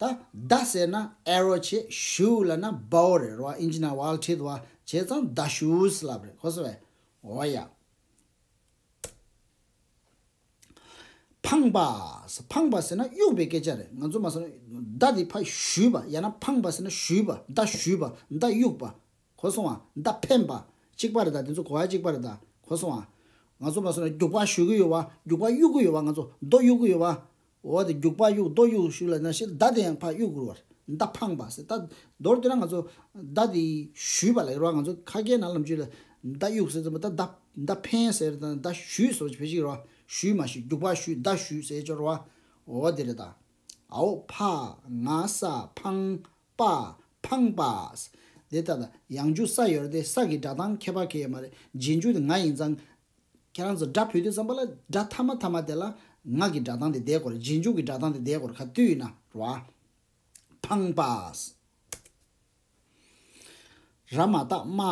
ད་ད་ཟེར་ན་ཨེ་རོ་བྱེད། ཞུ་ལབ་ན་བའོ་རེད་རོ། ཨིན་ཇི་ནང་ཝལ་བྲིས་འདུག་བ། བྱས་ཙང་ད་ཞུ་ལབ་རེད། གོ་སོང་བས། འོ་ཡ། འཕངས་པ། འཕངས་པ་ཟེར་ན་གཡུག་པའི་སྐད་ཆ་རེད། ང་ཚོ་མ་སོང་ན་ད་དེ་ཕར་གཞུས་པ། ཡང་ན་འཕངས་པ་ཟེར་ན་གཞུས་པ། ད་གཞུས་པ། ད་གཡུག་པ། གོ་སོང་ཨ། ད་འཕེན་པ། གཅིག་པ་རེད་ད། དེ་ཚོ་གོ་བ་གཅིག་པ་རེད་ད། གོ་སོང་ཨ། ང་ཚོ་མ་སོང་ན་རྒྱུག་པ་གཞུ་གི་ཡོད་བ། རྒྱུག་པ་གཡུག་གི་ཡོད་བ། ང་ཚོ་རྡོ་གཡུག་གི་ཡོད་བ། འོ་དེ་རྒྱུག་པ་གཡུག་རྡོ་གཡུག་ཞུ་ལ་ན་ཤི། ད་དེ་ཡང་ཕར་གཡུག་དགོས་བར། ད་འཕངས་པ་ཟེར། ད་མདོར་བསྡུས་ན་ང་ཚོ་ད་དེ་གཞུས་པ་ལ་རོ། ང་ཚོ་ཁ་སྐད་ནང་ལམ་རྒྱུད་ལ་ད་གཡུག་ཟེར་ཙམ་པ་ད་ད་ད་འཕེན་ཟེར། ད་ད་གཞུས་སོགས་བེད་ཅིག་རོ། གཞུས་མ་གཞུས། རྒྱུག་པ་གཞུས། ད་གཞུས་ཟེར་ཅོ་རོ། འོ་དེ་རེད་ད། ཨའོ་ཕ་ང་ས་འཕངས་པ། འཕངས་པ། དེ་ལྟ་ད་ཡང་འཇུག་ས་ཡོད་རེད་དེ། ས་གི་སྒྲ་གདངས་ཁྱད་པར་གང་ཡང་མ་རེད། རྗེས་འཇུག་དེ་ང་ཡིན་ཙང་། ཁྱེད་རང་ཚོ་སྒྲ་ཕུད་དུས་ཙམ་པ་ལ་སྒྲ་ཐ་མ་ཐ་མ་དེ་ལ་ང་གི་སྒྲ་གདངས་དེ་བསྡད་དགོས་རེད། རྗེས་འཇུག་གི་སྒྲ་གདངས་དེ་བསྡད་དགོས་རེད། ག་དུས་ཡིན་ན་རོ། འཕངས་པ། ར་མ་བཏགས་རྨ།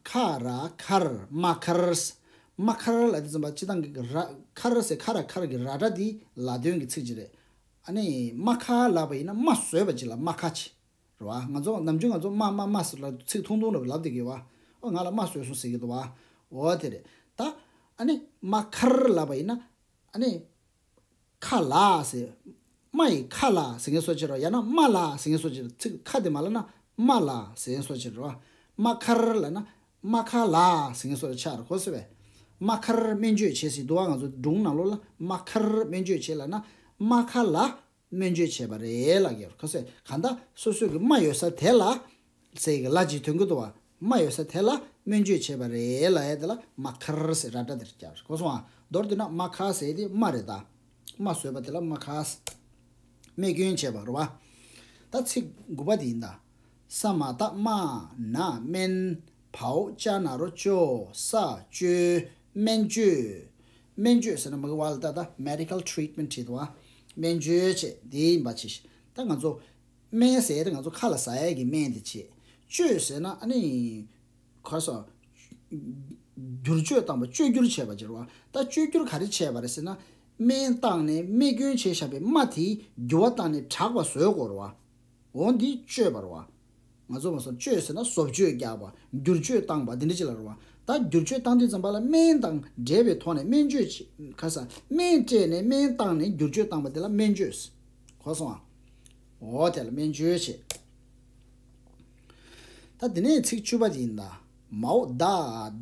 ཁ་ར་མཁར། རྨ་མཁར། རྨ་མཁར་ལབ་དུས་ཙམ་པ་སྤྱིར་བཏང་གི་ར་མཁར་ཟེར། ཁ་ར་མཁར་གྱི་ར་སྒྲ་དེ་ལ་དོན་གྱི་ཚིག་ཅིག་རེད། ཨ་ནི་རྨ་ཁ་ལབ་པ་ཡིན་ན་རྨ་བཟོས་པ་ཅིག་ལ་རྨ་ཁ་ཅིག་རེད་བ། ང་ཚོ་ནམ་རྒྱུན་ང་ཚོ་རྨ་རྨ་རྨ་ཟེར་ལ་ཚིག་ཐུང་ཐུང་རེ་ལབ་བསྡད་ཀྱི་ཡོད་ ཨོ་ང་ལ་རྨ་བཟོས་སོང་ཟེར་གྱི་འདུག་བ། འོ་དེ་རེད། ད་ཨ་ནི་རྨ་ཁར་ལབ་པ་ཡིན་ན་ཨ་ནི་ཁ་ལ་ཟེར། རྨ་ཡི་ཁ་ལ་ཟེར་མཁན་སོགས་བྱེད་རོགས། ཡང་ན་རྨ་ལ་ཟེར་མཁན་སོགས་བྱེད་རོགས། ཚིག་ཁ་དེ་མ་ལབ་ན་རྨ་ལ་ཟེར་མཁན་སོགས་བྱེད་རོགས། རྨ་ཁར་ལབ་ན་རྨ་ཁ་ལ་ཟེར་མཁན་སོགས་ཆགས་རོགས་ཟེར་བས། རྨ་ཁར་སྨན་བཅོས་བྱས་ཟེར་འདུག་བ། ང་ཚོ་སྒྲུང་ནང་ལོགས་ལ་རྨ་ཁར་སྨན་བཅོས་བྱས་ལབ་ན་རྨ་ཁ་ལ་སྨན་བཅོས་བྱས་པ་རེད་ལབ་ཀྱི་ཡོད་རེད། ཁ་སོས་གང་ལྟར་སོ་སོ་གི་རྨ་ཡོད་ས་དེ་ལ་ཟེར་གི་ལ་ཅིག་ཐོན་གི་འདུག་བ། རྨ་ཡོད་ས་དེ་ལ་སྨན་བཅོས་བྱས་པ་རེད་ལབ་ཡ་དེ་ལ་རྨ་ཁར་ཟེར་ར་སྒྲ་དེར་བརྒྱབ་གོ་སོང་ང་། མདོར་བསྡུས་ན་རྨ་ཁ་ཟེར་དེ་རྨ་རེད་ད། རྨ་བཟོས་པ་དེ་ལ་རྨ་ཁ་ཟེར། རྨས་སྐྱོན་བྱས་པ་རེད་བ། ད་ཚིག་དགུ་པ་དེ་ཡིན་ད། ས་མ་བཏགས་སྨ། ན་སྨན། བའོ་ཅ་ན་རོ་བཅོ། ས་བཅོས། སྨན་བཅོས། སྨན་བཅོས་ཟེར་ན་མ་གི་བ་ལ་ད་ད་medical treatment བྱེད་དོ། སྨན་བཅོས་བྱེད་དེ་ཡིན་པ་ཆེ་ཤོས། ད་ང་ཚོ་སྨན་ཟེར་ཡ་དེ་ང་ཚོ་ཁ་ལ་ཟ་ཡ་གི་སྨན་དེ་བྱེད། བཅོས་ཟེར་ན་ཨ་ནི་ག་རེ་ཟ། བསྒྱུར་བཅོས་བཏང་བ། བཅོས་བསྒྱུར་བྱས་པ་ཅིག་རེད་བ། ད་བཅོས་བསྒྱུར་ག་རེ་བྱས་པ་རེད་ཟེར་ན། སྨན་བཏང་ནས་རྨས་སྐྱོན་བྱས་བཞག་པའི་རྨ་དེ་འགྱུར་བ་བཏང་ནས་དྲག་པ་བཟོས་དགོས་རེད་བ། འོ་འདི་བཅོས་པ་རེད་བ། ང་ཚོ་མ་སོང་བཅོས་ཟེར་ན་བཟོ་བཅོས་རྒྱག་པ། བསྒྱུར་བཅོས་བཏང་པ་འདི་འདྲ་ཅིག་ལ་རེད་བ། ད་བསྒྱུར་བཅོས་བཏང་དུས་ཙམ་པ་ལ་སྨན་དང་འབྲེལ་བའི་ཐོག་ནས་སྨན་བཅོས་བྱེད་ཁ་ས་སྨན་སྤྲད་ནས་སྨན་བཏང་ནས་བསྒྱུར་བཅོས་བཏང་པ་དེ་ལ་སྨན་བཅོས། གོ་སོང་ཨ། འོ་དེ་ལ་སྨན་བཅོས་བྱེད། ད་དེ་ནས་ཚིག་བཅུ་པ་དེ་ཡིན་ད། མའོ་ད་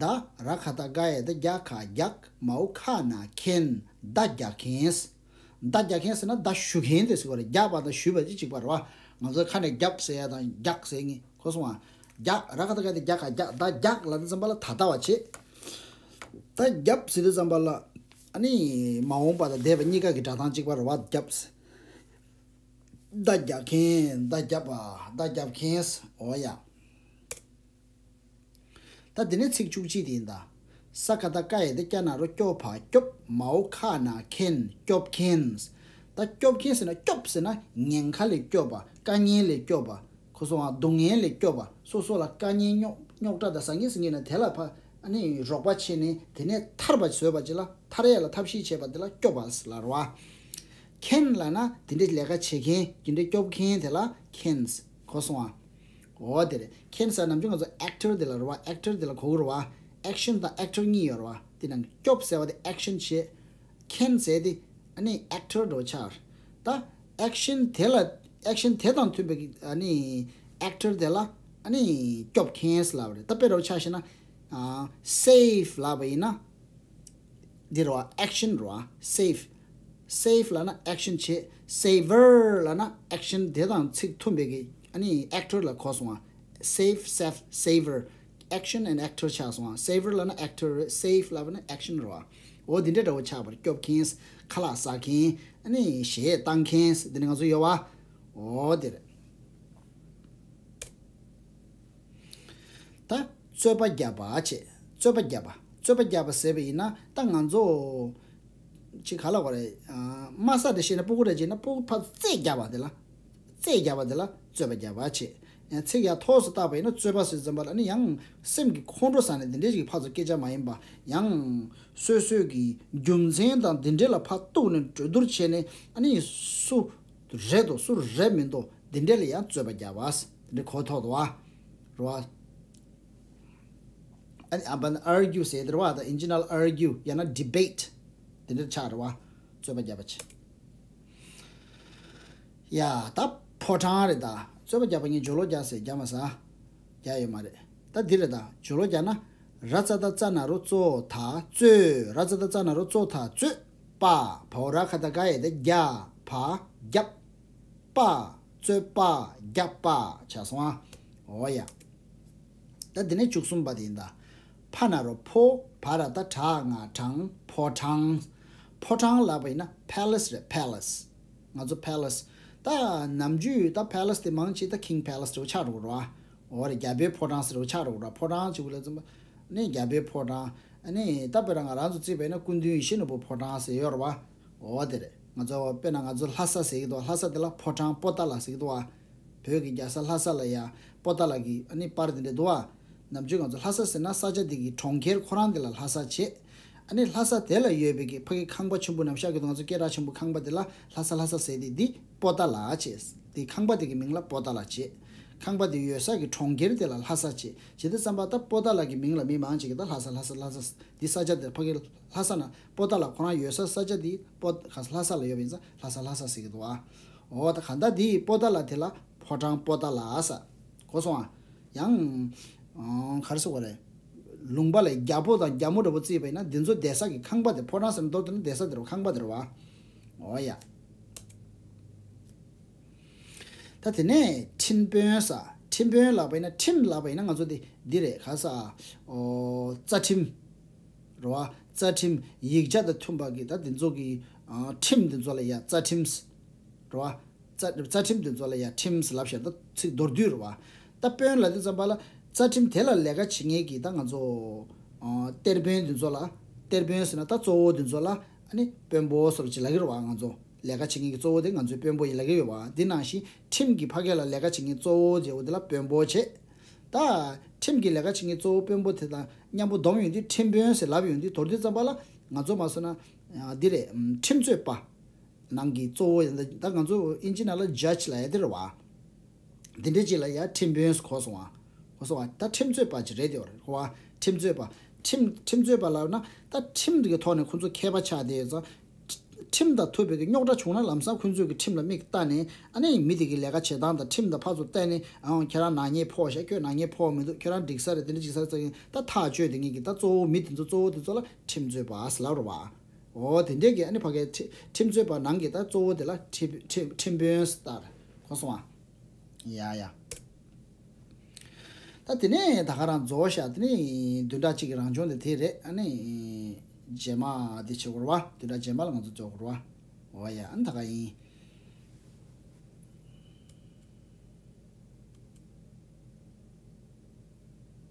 ད་ར་ག་བཏགས་རྒ་ཡ་བཏགས་རྒྱ་ག་རྒྱག་མའོ་ཁ་ན་མཁན། མདའ་རྒྱག་མཁན། མདའ་རྒྱག་མཁན་ཟེར་ན་མདའ་གཞུ་མཁན་དེ་ཟེར་བ་རེད། རྒྱག་པ་དང་གཞུ་བ་ཅི་གཅིག་པ་རེད་བ། ང་ཚོ་ཁ་ནས་རྒྱབ་ཟེར་ཡ་དང་རྒྱག་ཟེར་ངེས་གོ་སོང་ཨ། རྒྱག་ར་ག་བཏགས་རྒ་ཡ་བཏགས་རྒྱ་ག་རྒྱག་མདའ་རྒྱག་ལབ་དུས་ཙམ་པ་ལ་ད་ལྟ་བ་བྱེད། ད་རྒྱབ་ཟེར་དུས་ཙམ་པ་ལ་ཨ་ནི་མ་འོངས་པ་དང་འདས་པ་གཉིས་ཀ་གི་སྒྲ་གདངས་གཅིག་པ་རེད་བ། རྒྱབ་ཟེར། མདའ་རྒྱག་མཁན། མདའ་རྒྱབ་པ། མདའ་རྒྱབ་མཁན། འོ་ཡ། ད་དེ་ནས་ཚིག་བཅུ་གཅིག་དེ་ཡིན་ད། ས་ག་བཏགས་སྐ་ཡ་བཏགས་སྐྱ་ན་རོ་སྐྱོ་བ་སྐྱོབ། མའོ་ཁ་ན་མཁན། སྐྱོབ་མཁན། ད་སྐྱོབ་མཁན་ཟེར་ན་སྐྱོབ་ཟེར་ན་ཉེན་ཁ་ལས་སྐྱོབ་པ། དཀའ་ངལ་ལས་སྐྱོབ་པ། ཁོ་ཚོ་བ་སྡུག་བསྔལ་ལས་སྐྱོབ་པ། སོ་སོ་ལ་དཀའ་ངལ་རྙོག་རྙོག་དྲ་དང་ཟང་ངེ་ཟིང་ངེ་ན་དེ་ལ་ཕ་ཨ་ནི་རོགས་པ་བྱས་ནས་དེ་ནས་ཐར་པ་བཟོས་པ་ཅིག་ལ་ཐར་ཡས་ལ་ཐབས་ཤེས་བྱས་པ་དེ་ལ་སྐྱོབ་པ་ལ་རོ། མཁན་ལབ་ན་དེ་འདྲའི་ལས་ཀ་བྱེད་མཁན་དེ་འདྲའི་སྐྱོབ་མཁན་དེ་ལ་མཁན། གོ་སོང་ཨ། འོ་དེ་རེད། མཁན་ཟེར་ནམ་རྒྱུན་ང་ཚོ་ཨེག་ཊར་དེ་ལ་རེད་བ། ཨེག་ཊར་དེ་ལ་གོ་གི་རེད་བ། ཨེག་ཤན་དང་ཨེག་ཊར་གཉིས་ཡོད་རེད་བ། དེ་ནང་སྐྱོབ་ཟེར་བ་དེ་ཨེག་ཤན་བྱེད། མཁན་ཟེར་དེ་ཨ་ནི་ཨེག་ཊར་འདྲ་བོ་ཆགས་རེད། ད་ཨེག་ཤན་དེ་ལ་ཨེག་ཤན་དེ་དང་མཐུན་པའི་ཨ་ནི་ཨེག་ཊར་དེ་ལ་ཨ་ནི་སྐྱོབ་མཁན་ཟེར་ལབ་པ་རེད། ད་དཔེ་འདྲ་བོ་ཆ་བཞག་ན་ཨ་སེབ་ལབ་པ་ཡིན་ན། འདི་རེད་བ། ཨེག་ཤན་རེད་བ། སེབ། སེབ་ལབ་ན་ཨེག་ཤན་བྱེད། སེབ་བར་ལབ་ན་ཨེག་ཤན་དེ་དང་ཚིག་མཐུན་པའི་གི་ཨ་ནི་ཨེག་ཊར་ལ་གོ་སོང་བ། སེབ། སེབ། སེབ་བར། ཨེག་ཤན་ཨེན་ཌི་ཨེག་ཊར་ཆགས་སོང་བ། སེབ་བར་ལབ་ན་ཨེག་ཊར་རེད། སེབ་ལབ་ན་ཨེག་ཤན་རེད་བ། འོ་འདི་འདྲ་འདྲ་བོ་ཆགས་པར། སྐྱོབ་མཁན། ཁ་ལག་ཟ་མཁན། ཨ་ནི་གཞས་བཏང་མཁན། འདི་ནི་ང་ཚོ་ཡོད་བ། འོ་དེ་རེད། ད་རྩོད་པ་བརྒྱབ་པ་བྱེད། རྩོད་པ་བརྒྱབ་པ། རྩོད་པ་བརྒྱབ་པ་ཟེར་བ་ཡིན་ན་ད་ང་ཚོ་ཅིག་ག་ལ་བ་རེད། ཨ་དམའ་ས་དེ་བཤད་ན་སྤུ་གུ་རེད་ཅེ་ན་སྤུ་གུ་ཕར་རྩེད་བརྒྱབ་པ་དེ་ལ། རྩེད་བརྒྱབ་པ་དེ་ལ་རྩོད་པ་བརྒྱབ་པ་བྱེད། ཡང་ཚིག་ཡང་ཐོག་སུ་བཏགས་པ་ཡིན་ན་རྩོད་པ་ཟེར་ཙམ་པ་ལ་ནི་ཡང་སེམས་ཀྱི་ཁོང་ཁྲོ་ཟ་ནས་དེ་འདྲའི་ཞིག་ཕར་ཚུར་སྐད་ཆ་མ་ཡིན་པ། ཡང་སོ་སོའི་གི་རྒྱུ་མཚན་དང་དེ་འདྲའི་ལ་ཕར་གཏུགས་ནས་གྲོས་བསྡུར་བྱས་ནས་ཨ་ནི་སུ་རེད་དོ་སུ་རེད་མི་འདུག་དེ་འདྲའི་ལ་ཡང་རྩོད་པ་བརྒྱབ་པ། དེ་འདྲའི་གོ་ཐོག་ཏུ་བ། རེད་བ། ཨ་ནི་ཨ་བན་ཨར་གྱུ་ཟེར་དེ་རེད་བ། ད་ཨིན་ཇི་ནང་ལ་ཨར་གྱུ་ཡང་ན་ཌི་བེཊ་དེ་འདྲ་ཆགས་རེད་བ། རྩོད་པ་བརྒྱབ་པ་བྱེད། ཡ་ད་ཕོ་བྲང་རེད་ད། རྩོད་པ་བརྒྱབ་པ་ངས་སྦྱོར་ཀློག་རྒྱག་ཟེར་རྒྱག་མ་ཟ། རྒྱག་ཡོད་མ་རེད། ད་འདི་རེད་ད། སྦྱོར་ཀློག་རྒྱག་ན། ར་ཙ་བཏགས་རྩ་ན་རོ་རྩོ་ད་རྩོད། ར་ཙ་བཏགས་རྩ་ན་རོ་རྩོ་ད་རྩོད། པ། བའོ་ར་ག་བཏགས་རྒ་ཡ་བཏགས་རྒྱ་བ་རྒྱབ། པ། རྩོད་པ་རྒྱབ་པ་ཆགས་སོང་ཨ། འོ་ཡ། ད་འདི་ནས་བཅུ་གསུམ་པ་དེ་ཡིན་ད། ཕ་ན་རོ་ཕོ། བ་ར་བཏགས་བྲ་ང་བྲང་། ཕོ་བྲང་། ཕོ་བྲང་ལབ་པ་ཡིན་ན་ཕེ་ལེ་སི་རེད། ཕེ་ལེ་སི། ང་ཚོ་ཕེ་ལེ་སི། ད་ནམ་རྒྱུན་ད་ཕེ་ལེ་སི་དེ་མང་ཆེ་ད་ཁིང་ཕེ་ལེ་སི་འདྲ་བོ་ཆགས་འགྲོ་གི་རེད་བ། འོ་རེད། རྒྱལ་པོའི་ཕོ་བྲང་ཟེར་བ་ཆགས་འགྲོ་གི་རེད་བ། ཕོ་བྲང་ཅིག་ལ་ཙམ་པ་ནི་རྒྱལ་པོའི་ཕོ་བྲང་། ཨ་ནི་ད་དཔེར་ན་ང་རང་ཚོ་བརྩིས་པ་ཡིན་ན་སྐུ་མདུན་ཡིད་བཞིན་ནོར་བུ་ཕོ་བྲང་ཟེར་ཡོད་རེད་བ། འོ་དེ་རེད། ང་ཚོ་དཔེར་ན་ང་ཚོ་ལྷ་ས་ཟེར་གྱི་འདུག་ལྷ་ས་དེ་ལ་ཕོ་བྲང་པོ་ཏཱ་ལ་ཟེར་གྱི་འདུག་བ། བོད་ཀྱི་རྒྱལ་ས་ལྷ་ས་ལ་ཡ་པོ་ཏཱ་ལ་གི་ཨ་ནི་པར་དེ་འདྲ་འདུག་བ། ནམ་རྒྱུན་ང་ཚོ་ལྷ་ས་ཟེར་ན་ས་ཆ་དེ་གི་གྲོང་ཁྱེར་ཁོ་རང་དེ་ལ་ལྷ་ས་བྱེད། ཨ་ནི་ལྷ་ས་དེ་ལ་ཡོད་པའི་གི་ཕ་གི་ཁང་པ་ཆེན་པོ་ནམ་ཤག་གི་དུ་ང་ཚོ་སྐད་གྲགས་ཆེན་པོ་ཁང་པ་དེ་ལ་ལྷ་ས་ལྷ་ས་ཟེར་དེ་འདི་པོ་ཏཱ་ལ་བྱེད། དེ་ཁང་པ་དེ་གི་མིང་ལ་པོ་ཏཱ་ལ་བྱེད། ཁང་པ་དེ་ཡོད་ས་གི་གྲོང་ཁྱེར་དེ་ལ་ལྷ་ས་བྱས། བྱས་དུས་ཙམ་པ་ད་པོ་ཏཱ་ལ་གི་མིང་ལ་མི་མང་ཆེ་གིས་ད་ལྷ་ས་ལྷ་ས་ལྷ་ས་འདི་ས་ཆ་དེ་ཕ་གི་ལྷ་ས་ན་པོ་ཏཱ་ལ་ཁོ་རང་ཡོད་ས་ས་ཆ་དེ་པོ་ལྷ་ས་ལ་ཡོད་པ་ཡིན་ཙང་ལྷ་ས་ལྷ་ས་ཟེར་གི་འདུག་ཨ། འོ་ད་ག་ད་དེ་པོ་ཏཱ་ལ་དེ་ལ་ཕོ་བྲང་པོ་ཏཱ་ལ་ས། གོ་སོང་ཨ། ཡང་ཨང་ག་རེ་ཟེར་དགོས་རེད། ལུང་པ་ལ་རྒྱལ་པོ་དང་རྒྱལ་མོ་འདྲ་པོ་བརྩིས་པ་ཡིན་ན་འདི་ཚོ་བསྡད་ས་གི་ཁང་པ་དེ་ཕོ་བྲང་ཟེར་ན་མདོར་བསྡུས་ན་བསྡད་ས་དེ་རེད་བ། ཁང་པ་དེ་རེད་བ། འོ་ཡ། ད་དེ་ནས་ཁྲིམས་དཔོན་ས། ཁྲིམས་དཔོན་ལབ་པ་ཡིན་ན་ཁྲིམས་ལབ་པ་ཡིན་ན་ང་ཚོ་དེ་འདི་རེད་ག་ས། ཨོ་རྩ་ཁྲིམས། རེད་བ། རྩ་ཁྲིམས་ཡིག་ཆ་དང་མཐུན་པ་གི་ད་དེ་ཚོ་གི་ཨ་ཁྲིམས་དེ་ཚོ་ལ་ཡ་རྩ་ཁྲིམས། རེད་བ། རྩ་རྩ་ཁྲིམས་དེ་ཚོ་ལ་ཡ་ཁྲིམས་ལབ་བཞག་ད་ཚིག་མདོར་བསྡུས་རེད་བ། ད་དཔོན་ལབ་དུས་ཙམ་པ་ལ་རྩ་ཁྲིམས་དེ་ལ་ལས་ཀ་བྱེད་མཁན་གི་ད་ང་ཚོ་ཨ་གཏེར་དཔོན་དེ་ཚོ་ལ། གཏེར་དཔོན་ཟེར་ན་ད་གཙོ་བོ་དེ་ཚོ་ལ་ཨ་ནི་དཔོན་པོ་སོགས་ཅིག་ལབ་ཀྱི་རེད་བ་ང་ཚོ། ལས་ཀ་བྱེད་མཁན་གྱི་གཙོ་བོ་དེ་ང་ཚོའི་དཔོན་པོ་ཡིན་ལབ་ཀྱི་ཡོད་བ། འདི་ནང་བཞིན་ཁྲིམས་ཀྱི་ཕ་གི་ལ་ལས་ཀ་བྱེད་མཁན་གཙོ་བོ་དེ་འོ་དེ་ལ་དཔོན་པོ་བྱེད། ད་ཁྲིམས་ཀྱི་ལས་ཀ་བྱེད་མཁན་གཙོ་བོ་དཔོན་པོ་དེ་དང་མཉམ་པོ་བསྡོམས་ཡོང་དུས་ཁྲིམས་དཔོན་ཟེར་ལབ་ཡོང་དུས་མདོར་བསྡུས་ཙམ་པ་ལ་ང་ཚོ་མ་སོང་ན་ཨ་འདི་རེད། ཁྲིམས་རྩོད་པ། ནང་གི་གཙོ་བོ་ཡིན་ད་ད་ང་ཚོ་ཨིན་ཇི་ནང་ལ་ཇཇ་ལབ་ཡ་དེ་རེད་བ། དེ་འདྲ་ཅིག་ལ་ཡ་ཁྲིམས་དཔོན་གོ་སོང་བ། གོ་སོང་བ་ད་ཁྲིམས་རྩོད་པ་ཅིག་རེད་དེ་བ་རེད་གོ་བ། ཁྲིམས་རྩོད་པ། ཁྲིམས་ཁྲིམས་རྩོད་པ་ལབ་ན་ད་ཁྲིམས་ཀྱི་ཐོག་ནས་ཁོ་ཚོ་མཁས་པ་ཆགས་བསྡད་ཡོད་ཙང་། ཁྲིམས་དང་མཐུན་པའི་གི་རྙོག་དྲ་བྱུང་ན་ལམ་སང་ཁོ་ཚོས་གི་ཁྲིམས་ལ་མིག་ལྟ་ནས་ཨ་ནི་མི་དེ་གི་ལས་ཀ་བྱེད་སྟངས་དང་ཁྲིམས་དང་ཕར་ཚུར་བལྟས་ནས་ཨང་ཁྱེད་རང་ནག་ཉེས་ཕོག་ཤག་ཁྱོད་ནག་ཉེས་ཕོག་མི་འདུག་ཁྱོད་རང་འགྲིག་ས་རེད་དེ་འདྲ་འགྲིག་ས་རེད་ཟེར་གི་ད་ཐག་གཅོད་དེ་ངེད་ཀྱི་ད་གཙོ་བོ་མི་དེ་ཚོ་གཙོ་བོ་དེ་ཚོ་ལ་ཁྲིམས་རྩོད་པ་ཟེར་ལབ་རེད་བ། འོ་དེ་འདྲས་ཀྱི་ཨ་ནི་ཕ་གའི་ཁྲི་ཁྲིམས་རྩོད་པ་ནང་གི་ད་གཙོ་བོ་དེ་ལ་ཁྲི་ཁྲི་ཁྲིམས་དཔོན་ཟེར་གོ་སོང་ཨ། ཡ་ཡ། ད་དེ་ནས་ད་ག་རང་རྫོགས་ཤག་དེ་ནས་བདུན་ཕྲག་གཅིག་གི་རང་སྦྱོང་དེ་དེ་རེད་ཨ་ནི། རྗེས་མ་དེ་བྱེད་དགོས་རེད་བ་བདུན་ཕྲག་རྗེས་མ་ལ་ང་ཚོ་རྫོགས་དགོས་རེད་བ། འོ་ཡ་ཨ་ནི་ད་ག་ཡིན།